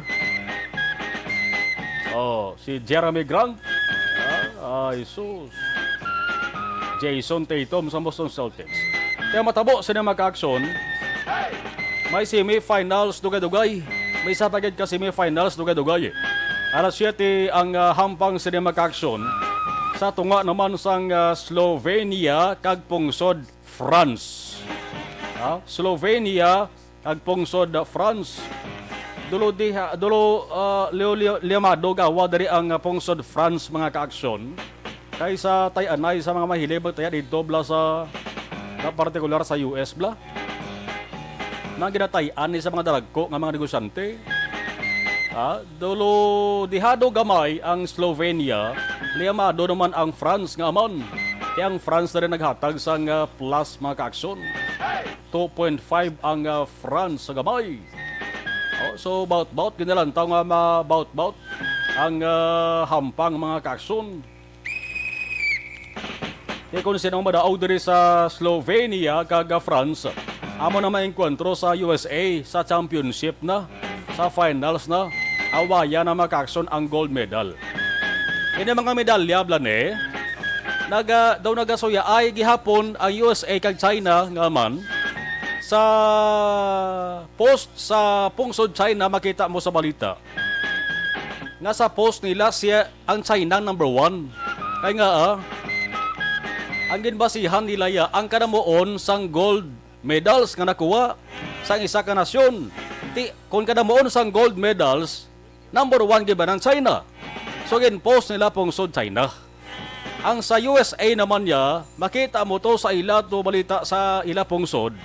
Oh, si Jeremy Grant. Ha? Ay, sus. Jayson Tatum sa Boston Celtics. Kaya matabo sini, mga ka-aksyon, may semifinals dugay-dugay. May isa pa gid ka semifinals dugay-dugay. Alas siyete ang, ah, hampang sini, mga ka-aksyon, sa tunga naman sang, ah, Slovenia kag pungsod France. Ah, Slovenia kag pungsod, ah, France. Dulo diha, dulo, ah, lio-, lio-, liyamado gawa diri ang, ah, pungsod France, mga ka-aksyon. Kaysa tay-anay sa mga mahilib magtaya didto bala sa, na partikular sa U S bala. Nang ginatay-an ni sa mga daragko nga mga negosyante. Ah, dulo dihado gamay ang Slovenia, liyamado naman ang France nga aman. Kay ang France na rin naghatag sang, ah, plus, mga ka-aksyon. Two point five ang, ah, France sa gamay. Oh, so, baut-baut, ginalantaw nga mabaut-baut ang, ah, hampang, mga ka-aksyon. Kay kung sino ang madaog diri sa Slovenia kag France, amo na maengkwentro sa U S A sa championship na, sa finals na, awayan na, mga ka-aksyon, ang gold medal. Ini mga medalya, bala ni, naga-, daw nagasuyaay gihapon ang U S A kag China nga man sa post sa pungsod China, makita mo sa balita nga sa post nila siya ang China ang number one. Kay nga, ah, ang ginbasihan nila ya ang kadamuon sang gold medals nga nakuha sang isa ka nasyon. Ti, kung kadamuon sang gold medals, number one gid ba ang China? So, gin-post nila pungsod China. Ang sa U S A naman niya, makita mo to sa ila to balita sa ila pungsod.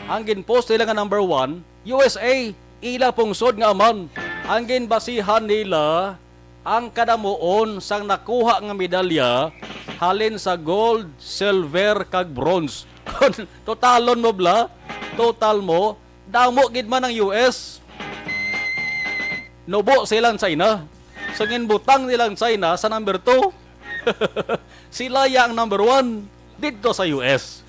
Ang gin-post nila nga number one, U S A, ila pungsod nga aman. Ang ginbasihan nila ang kadamuon sang nakuha nga medalya halin sa gold, silver, kag bronze. Kon totalon mo, bala, total mo, damo gid man ang U S. Nubo silang China. So, ginbutang nilang China sa number two. Sila ya ang number one didto sa U S.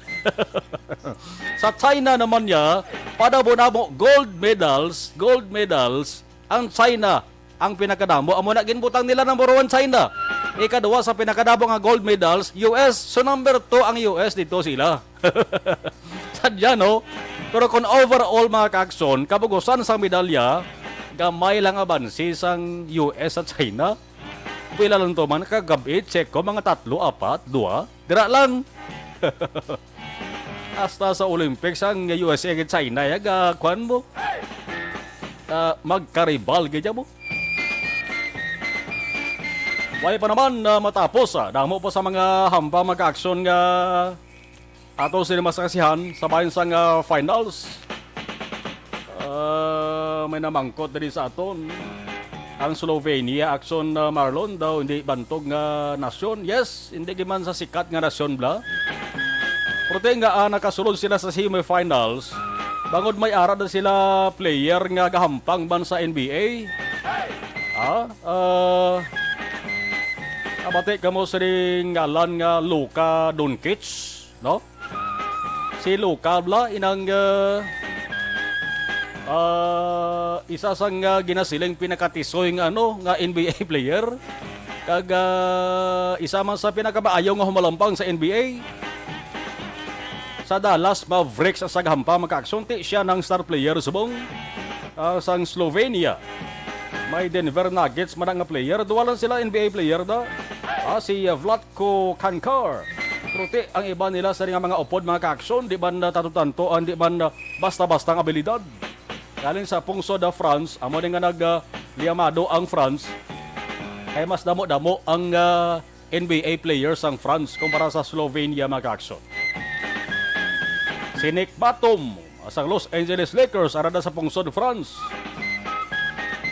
Sa China naman niya, padamo-damo gold medals, gold medals, ang China ang pinakadamo. Amo na, ginbutang nila number one China. Ikaduha sa pinakadamo nga gold medals, U S. So, number two ang U S didto sila. Sadya, no? Pero kung overall, mga ka-aksyon, kabugusan sang medalya, gamay lang abansi sang U S sa China. Pila lang to man kagab-i, check ko, mga tatlo, apat, duha. Dira lang. Hasta sa Olympics, ang U S A kag China, ya, ga-, kwan mo? Ah, magkaribal gid mo. Wala pa naman, ah, matapos, ah. Damo pa sa mga hampang, mga ka-aksyon nga ato sila masaksihan sa bahin sang, ah, finals. Ah, may namangkot diri sa aton. Ang Slovenia, aksyon, ah, Marlon, daw hindi bantog nga nasyon. Yes, hindi gid man sa sikat nga nasyon, bala. Pero ti nga, ah, nakasulod sila sa semifinals, bangod may ara na sila player nga gahampang man sa N B A. Ah, ah, abati kamo sa ngalan nga Luka Doncic, no? Si Luka, bala, inang, ah, ah, isa sang, ah, ginasiling pinakatisoy nga, ano, nga N B A player. Kag, ah, isa man sa pinakamaayo nga humalampang sa N B A. Sa Dallas Mavericks ang saghampang, mga ka-aksyon, ti siya nang star player subong, ah, sang Slovenia. May Denver Nuggets man nga player. Duwa lang sila N B A player na. Ah, si, ah, Vlatko Kankar. Pero ti ang iba nila sa nga mga upod, mga ka-aksyon, di man, ah, tanto-tanto, ah, di man, ah, basta-basta ang abilidad. Galing sa pungsod, ah, France, amo din nga nag, ah, liyamado ang France. Kay mas damo-damo ang, ah, N B A player sang France kumpara sa Slovenia, mga ka-aksyon. Si Nick Batum sang Los Angeles Lakers, ara na sa pungsod France.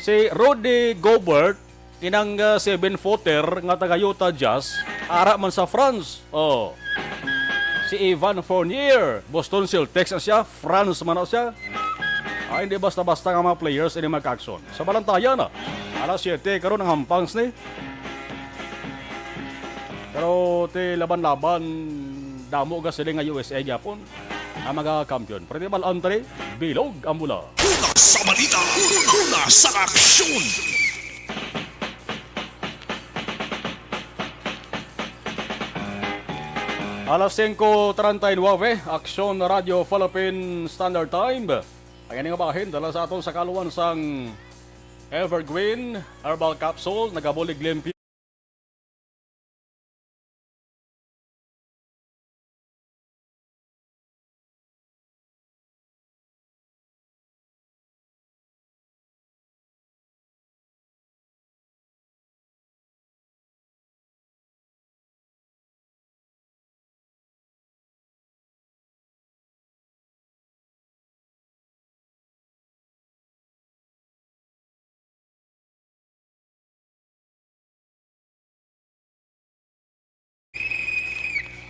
Si Rudy Gobert Inang, ah, seven-footer nga taga Utah Jazz, ara man sa France. Oh. Si Evan Fournier, Boston Celtics na siya, France man na siya. Ah, hindi basta-basta nga mga players ini mag-action. Sa balantayan na, alas siyete karon ang hampang sini. Pero ti laban-laban, damo ga sila nga U S A gyapon ang mga kampiyon. Pero di ba, Andre, bilog ang bola. Una sa balita, una sa aksyon. Alas singko treinta y nueve, Aksyon Radio Philippine Standard Time. Ang ining bahin dala sa aton sa kaluan sang Evergreen Herbal Capsule, nagabulig limpyo.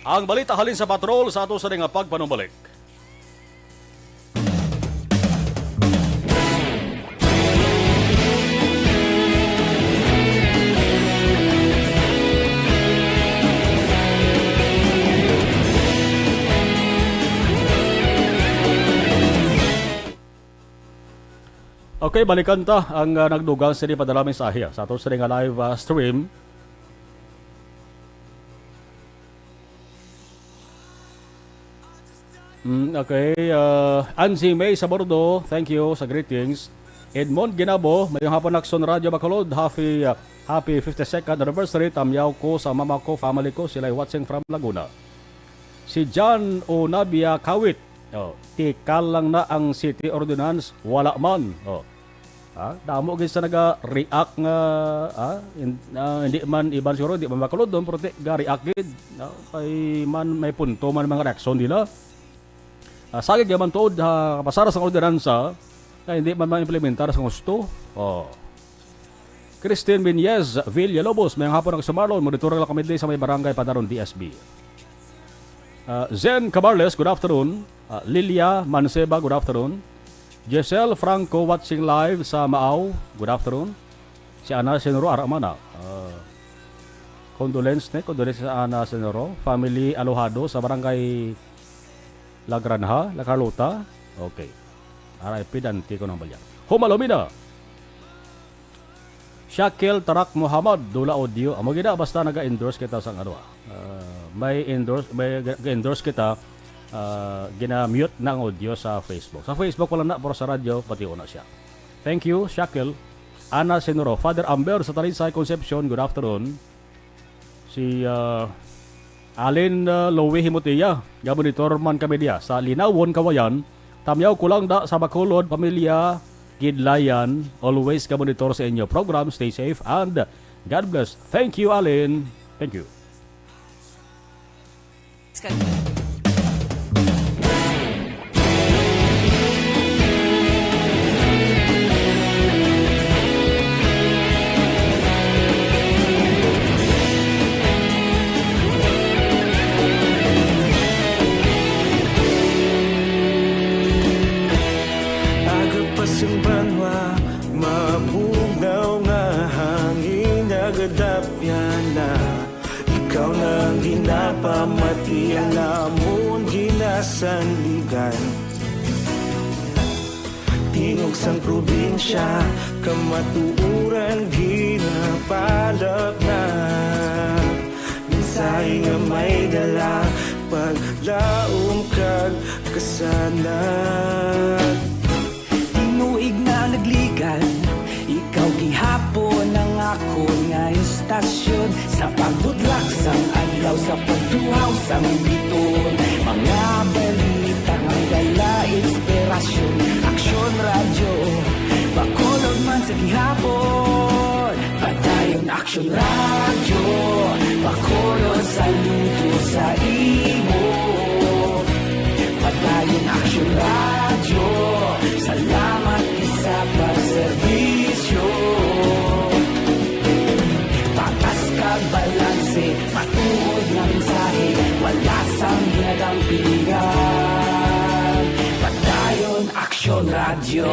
Ang balita halin sa patrol sa ato sa nga pagpanumbalik. Okay, balikan ta ang, ah, nagdugang sini padala mensahe, ah, sa ato sini nga live, ah, stream. Mm, okay, ah, Angie May Sabordo, thank you sa greetings. Edmond Ginabo, mayong hapon, Aksyon Radio Bacolod. Happy, ah, happy fifty-second anniversary. Tamyaw ko sa mama ko, family ko, sila'y watching from Laguna. Si John Onabia Kawit, oh, tikal lang na ang city ordinance, wala man. Oh. Ha? Damo gid sa naga-react nga, ha? In-, ah, hindi man, iban siguro, di man makulod doon, pero ti-, ga-react gid. No? Kay man, may punto man mga reaksyon nila. Ah, sagid naman tuod, ha, kapasar sa ordinansa, nga hindi man ma-implementar sa gusto. Oh. Christine Viñez Villalobos, mayong hapon, Aksyon Marlon, monitor lang kami diri sa may barangay Padaron, D S B. Ah, Zen Cabarles, good afternoon. Ah, Lilia Manceba, good afternoon. Giselle Franco, watching live sa Maaw, good afternoon. Si Ana Senoro, ara man na. Ah, condolence, ne? Condolence sa Ana Senoro. Family Alojado sa barangay La Granja, La Carlota. Okay. R I P Dante ko ng balya. Homa Lumina. Shakel Tarak Muhammad, Dula Audio. Amo gina, basta naga-endorse kita sa ano, ah. Ah, may endorse, may ga-, ga-endorse kita, ah, gina-mute na ang audio sa Facebook. Sa Facebook wala na, pero sa radyo, pati una siya. Thank you, Shakel. Ana Senoro, Father Amber sa Talisay, Concepcion, good afternoon. Si, ah, Alin, ah, Louie Himotia, nga monitor man kami diya sa Linawon, Kawayan. Tamyaw ko lang da sa Bacolod, pamilya Gidlayan. Always ka monitor sa inyo program. Stay safe and God bless. Thank you, Alin. Thank you. Aga pa sang banwa, mabugnaw nga hangin, nagadapyan na. Ikaw na ang ginapamati, ang amon ginasandigan. Tingog sang probinsya, kamatuoran ginapalapnap. Mensahe nga may dala, paglaom kag kasanag. Tinuig na nagligan, ikaw gihapon ang akon nga istasyon. Sa pagbudlak sang adlaw, sa pagtuhaw sang biton, mga balita nga dala inspirasyon. Aksyon Radyo, Bacolod man sa gihapon. Padayon Aksyon Radyo, Bacolod, saludo sa imo. Padayon Aksyon Radyo, salamat gid sa pagserbisyo. Radyo.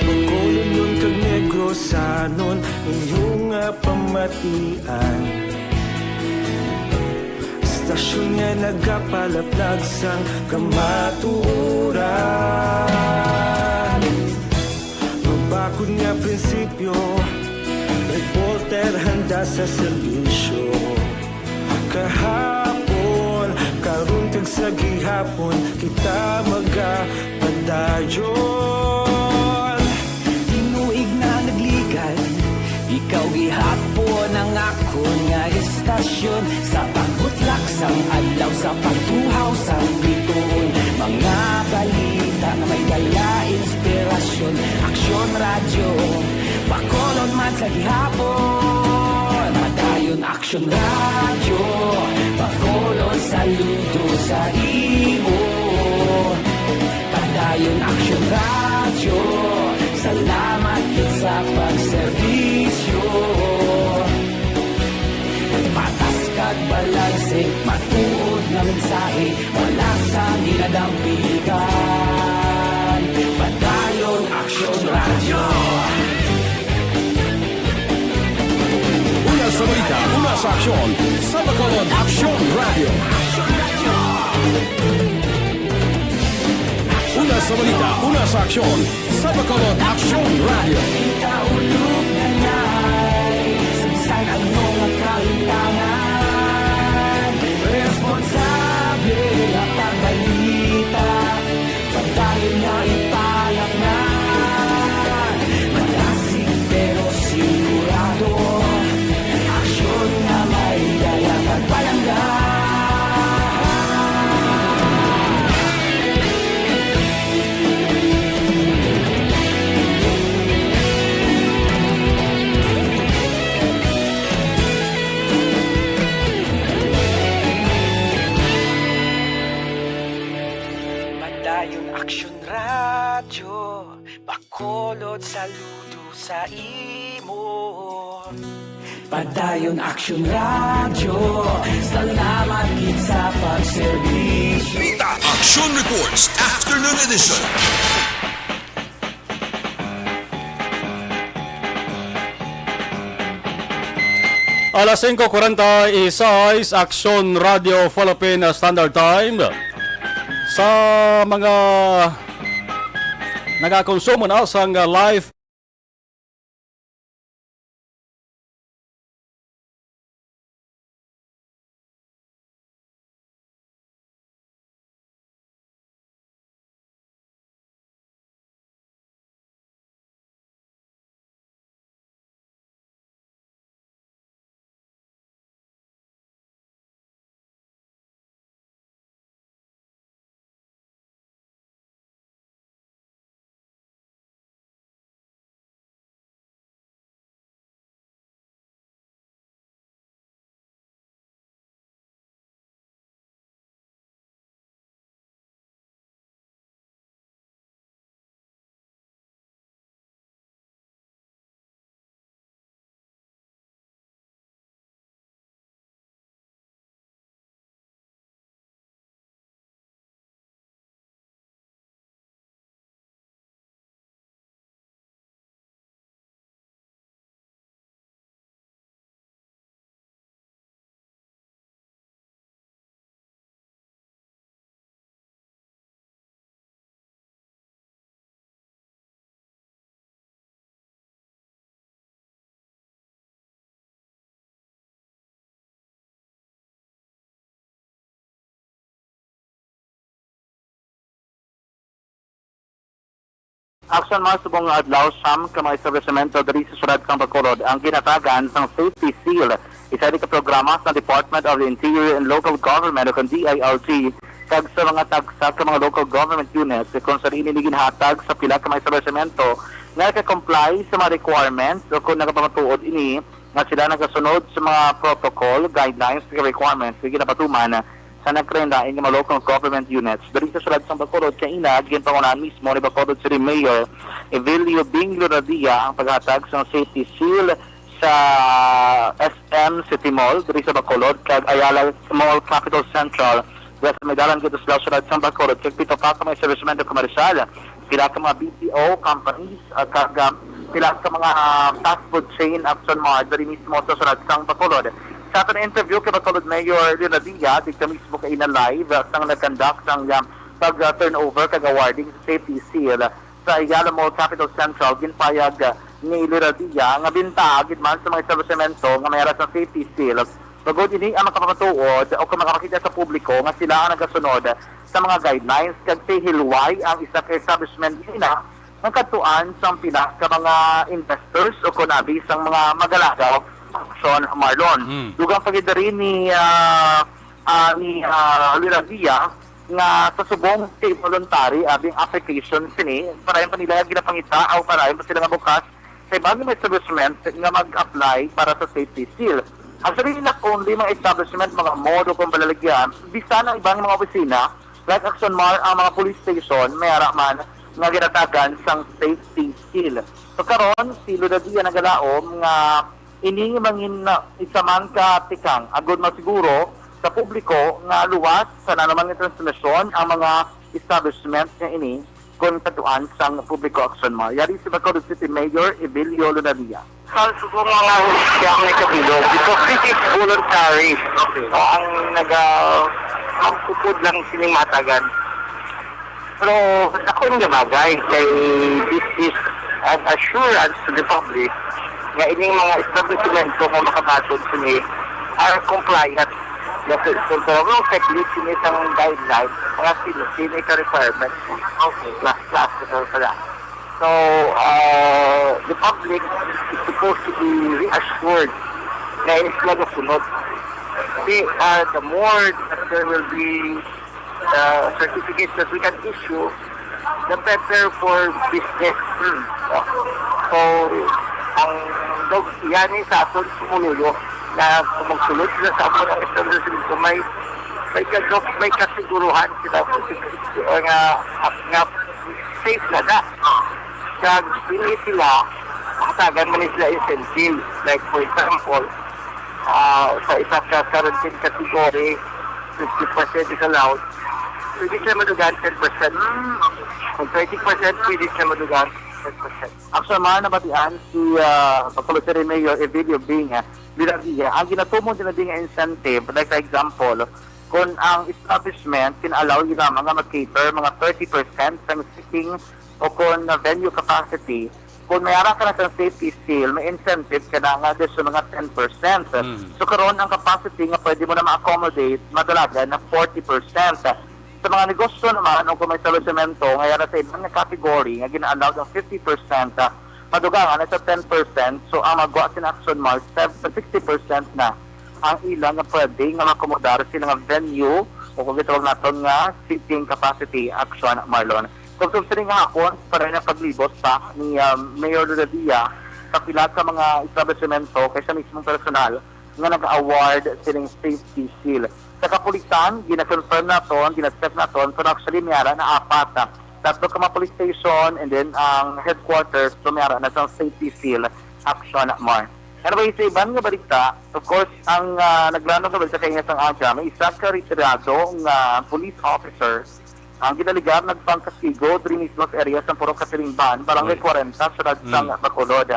Bacolodnon kag Negrosanon, inyo nga pamatian. Istasyon nga nagapalaplag sang kamatuoran. Mabakod nga prinsipyo, reporter handa sa serbisyo. Kahapon, karon kag sa gihapon, kita magapadayon. Tinuig na nagligad, ikaw gihapon ang akon nga istasyon. Sa pagbutlak sang adlaw, sa pagtuhaw sang bituon, mga balita nga may dala inspirasyon. Aksyon Radyo, Bacolod man sa gihapon. Padayon Aksyon Radyo, Bacolod saludo sa imo. Padayon Aksyon Radyo, salamat gid sa pagserbisyo. Patas kag balanse, matuod nga mensahe, wala sang ginadampigan. Padayon Aksyon Radyo. Una sa balita, una sa aksyon, sa Bacolod Aksyon Radyo. Una sa balita, una sa aksyon, sa Bacolod Aksyon Radyo. Ikaulog na na'y sagsag ang mga kahintangan. Responsable nga pagbalita, padayon nga ipalaknag. Madasig pero sigurado, aksyon nga may dala kag palangga. Padayon Aksyon Radyo, Bacolod saludo sa imo. Padayon Aksyon Radyo, salamat gid sa pagserbisyo. Balita, Aksyon Reports, Afternoon Edition. Alas singko kwarenta y seis, Aksyon Radyo Philippine Standard Time. Sa mga nagakonsumo na sang live Aksyon man, subong nga adlaw, siyam ka mga establisimento diri sa siyudad sang Bacolod ang ginhatagan sang safety seal, isa ini ka programa sa Department of the Interior and Local Government o kon D I L G, kag sa mga tagsa ka mga local government units, kung sa diin ini ginhatag sa pila ka mga establisimento nga naka-comply sa mga requirements o kung nagapamatuod ini nga sila nagasunod sa mga protocol, guidelines, kag requirements nga ginapatuman sa nagkalain-lain nga mga local government units diri sa siyudad sang Bacolod. Kaina, ginpangunahan mismo ni Bacolod City Mayor Evelio Bing Lonadia ang paghatag sang safety seal sa S M City Mall diri sa Bacolod kag Ayala Mall Capital Central, diha sa may dalan gitusla sa syudad sang Bacolod, kag pito pa ka mga establishmento komersyal, pila ka mga B P O companies, ah, kag, ah, pila ka mga, ah, fast food chain, Action Mart, diri mismo sa syudad sang Bacolod. Sa aton interview kay Bacolod Mayor Leona Dia, didto mismo kaina live, ah, sang nag-conduct sang, ah, pag, ah, turnover kag awarding sa safety seal sa Ayala Mall Capital Central, ginpayag, ah, ni Leona Dia nga binta gid man sa mga establishmento nga may ara sa safety seal, bangod ini ang makapamatuod o kung makapakita sa publiko nga sila ang nagasunod sa mga guidelines, kag pihilway ang isa ka establishment ina nga kadtuan sang pila ka mga investors o kon abi sang mga magalagaw, Action Marlon. Mm. Dugang pa gid diri ni, ah, ah, ni, ah, Leona Dia nga sa subong kay voluntary abi ang application sini, parayon pa nila ginapangita o parayon pa sila nga bukas sa iban nga mga establishment nga mag-apply para sa safety seal. Actually, not only mga establishment, mga mall o kung balalagyan, bisan ang iban nga mga opisina, like Action Mart, ang mga police station, may ara man nga ginatagan sang safety seal. So karon, si Leona Dia nagalaom nga ini mangin isa man ka tikang agud masiguro sa publiko nga luwas sa nanuman nga transmisyon ang mga establishment nga ini kon katuan sang publiko, Action Mart. Yari si Bacolod City Mayor Evelio Leona Dia. Sa subong mga hustisya may kabilog, because this is voluntary. Okay. O, ang naga-, magtupod lang sining matagan. Pero sa akon nga bagay, kay this is an assurance to the public nga ining mga establishmento nga makabaton sini are compliant. Kasi kung tawag mo, checklist sini sang guidelines, mga sini, sini ka requirements. Okay. Plus, plus, plus, plus. So, uh, the public is supposed to be reassured na hindi sila masunod. Kasi, uh, the more that there will be, uh, certificates that we can issue, the better for business. Hmm. So, ang dog, yan yung sa aton sumuluyo na kung magsulod sila sa aton ang establishment, may, may, kadok, may kasiguruhan sila nga, nga safe na na. Kag dili sila, hatagan man sila incentive. Like, for example, ah, sa isa ka quarantine category, fifty percent is allowed. Pwede siya madugan ten percent. Mm, okay. Kung twenty percent, pwede siya madugan ten percent. Actually, man, nabatian si, ah, Bacolod City Mayor Evelio Bing, ah, Leona Dia, ang ginatumon din nga incentive, like, for example, kung ang establishment kin-allow nila mga mag-cater, mga thirty percent sang seating o kon venue capacity, kung may ara ka na sang safety seal, may incentive ka na nga additional nga ten percent. Mm. So, karon ang capacity nga pwede mo na ma-accommodate, madalagan na forty percent. Sa mga negosyo naman o kung may establishmento nga yara sa iban nga category nga gina-allow ang fifty percent, ah, madugangan na sa ten percent, so ang magwa sin Action Mart, sev-, sixty percent na ang ila nga pwede nga makomodar sila nga venue o kung gitawag naton nga seating capacity, Action Marlon. Tubtob sini nga hapon, para na paglibot pa ni, um, Mayor Leona Dia sa pila ka mga establishmento kay sa mismong personal nga nag-award sining safety seal. Sa kapulisan, gina-confirm naton, gina-check naton, pero actually may ara na apat, ah, tatlo ka mga police station and then ang headquarters, so may ara na sang safety seal, Action Marlon. Anyway, sa iban nga balita, of course, ang, ah, naglanong nga balita kay nga sang aga, may isa ka retirado nga police officer ang ginaligar nagpangkastigo diri mismo sa area sa Purok Katilingban, Barangay Uy. Kwarenta, Syudad sang Mm. Bacolod.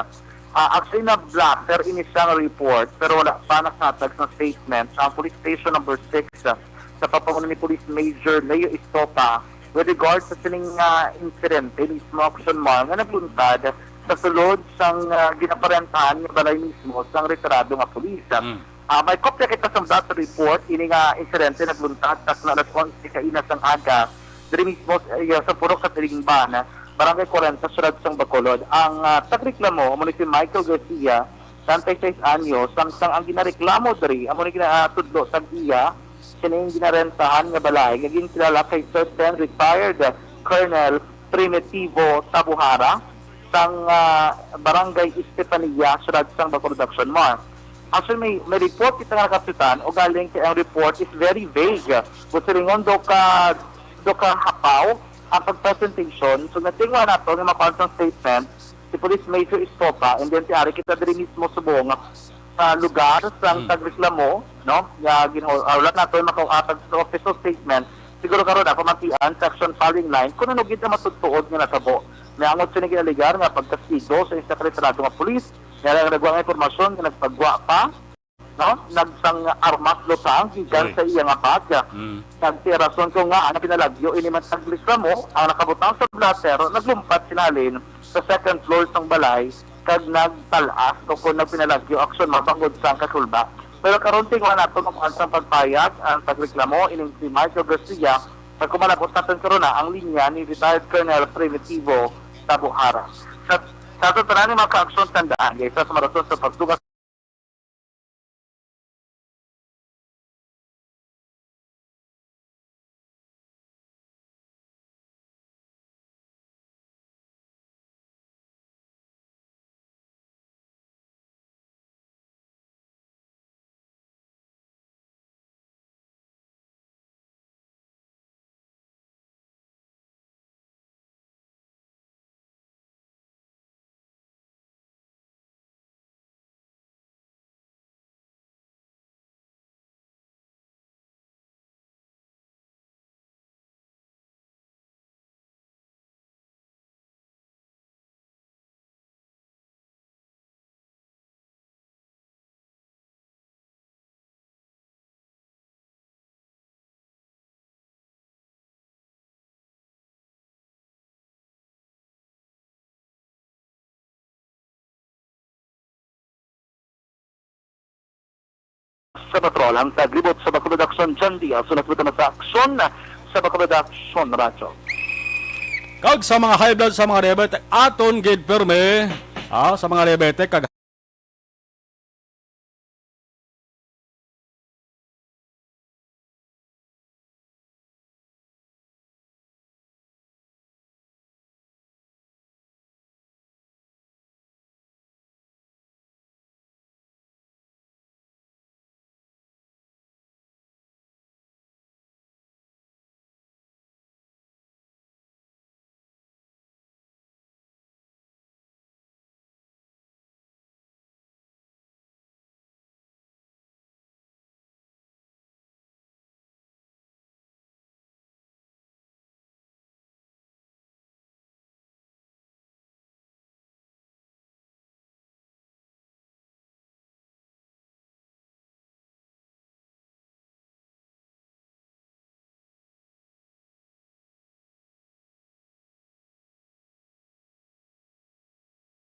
Ah, actually, na-blotter ini siyang report, pero wala pa nakahatag sa statement ang Police Station Number Six, ah, sa pamumuno ni Police Major Leo Estopa with regard sa sining, ah, insidente mismo, Action Marlon, nga nagluntad sa sulod sang, ah, ginaparentahan nga balay mismo sang retirado nga pulis. Mm. Ah, may kopya kita sa blotter report. Ini nga insidente nagluntad takna alas onse kaina sang aga diri mismo sa, iya, sa Purok Katilingban, Barangay Kwarenta, Syudad sang Bacolod. Ang, ah, tagreklamo amo ni si Michael Garcia, treinta y seis anyos, samtang ang ginareklamo diri amo ni gina-, ah, tudlo tag-iya sining ginarentahan nga balay nga ginkilala kay Sir Sen retired Colonel Primitivo Tabuhara sang, ah, Barangay Estefania, Syudad sang Bacolod, Action Marlon. Actually, may, may report kita nga nakapsitan, ugaling kay ang report is very vague. Kung silingon, do ka, do ka hapaw ang pag-presentation. So, natingwa nato nga makuha sang statement si Police Major Estopa, and then si Ari kita diri mismo subong sa lugar sang Hmm. tagreklamo, no? Nga ginhu-, ah, wala nato makauhatag sa official statement. Siguro karon ako matian sa action filing line kung ano gid ang matutuod nga natabo. May angod sini ginalegar nga pagkastigo sa isa ka retirado nga pulis, nga nagwa ang impormasyon nga nagpagwa pa, no? Nagsang armas lutang gikan Oy. sa iya nga bag. Hmm. Nagtirason ko nga ang pinalagyo ini man tagreklamo ang nakabutang sa blatter, naglumpat sinalin sa second floor sang balay kag nagtal-as o kon nagpinalagyo aksyon mabangod sang kasulba. Pero karon tingwa nato makuha sang pagpayag ang pagreklamo ining si Michael Garcia, kag kung malabot naton karon na ang linya ni retired Colonel Primitivo Tabuhara. Sa, sa aton tanan nga mga kaaksyon, tandaan, nga isa sa mga rason sa pagdugang Sa patrol, ang taglibot sa Bacolod Aksyon, John Diaz, unas butang sa aksyon sa Bacolod Aksyon Radyo. Kag sa mga high blood, sa mga diabetic, aton gid pirmi, ah, sa mga diabetic, kag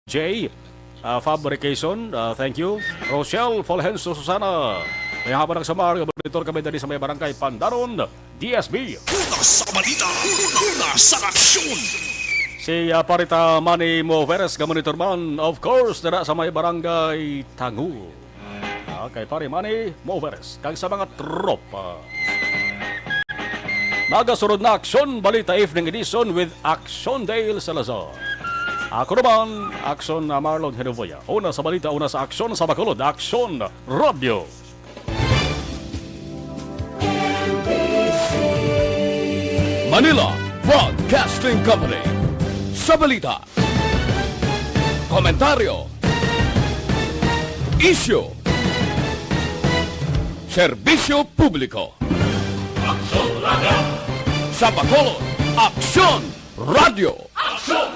Jay, ah, Fabrication, ah, thank you. Rochelle Fulgencio Susana, may hapon nagsamar, monitor kami dali sa may barangay Pandaron, D S B. Una sa balita, una sa aksyon. Si, ah, Parita Manny Moveres nga monitor man, of course, dira sa may barangay Tangul. Ah, kay Pare Manny Moveres, kag sa mga tropa. Nagasunod na Aksyon Balita Evening Edition with Aksyon Dale Salazar. Ako naman, Aksyon na Marlon Henovoya. Una sa balita, una sa aksyon sa Bacolod, Aksyon Radio. Manila Broadcasting Company. Sa balita, komentaryo, isyu, serbisyo publiko. Aksyon Radio. Sa Bacolod, Aksyon Radio. Aksyon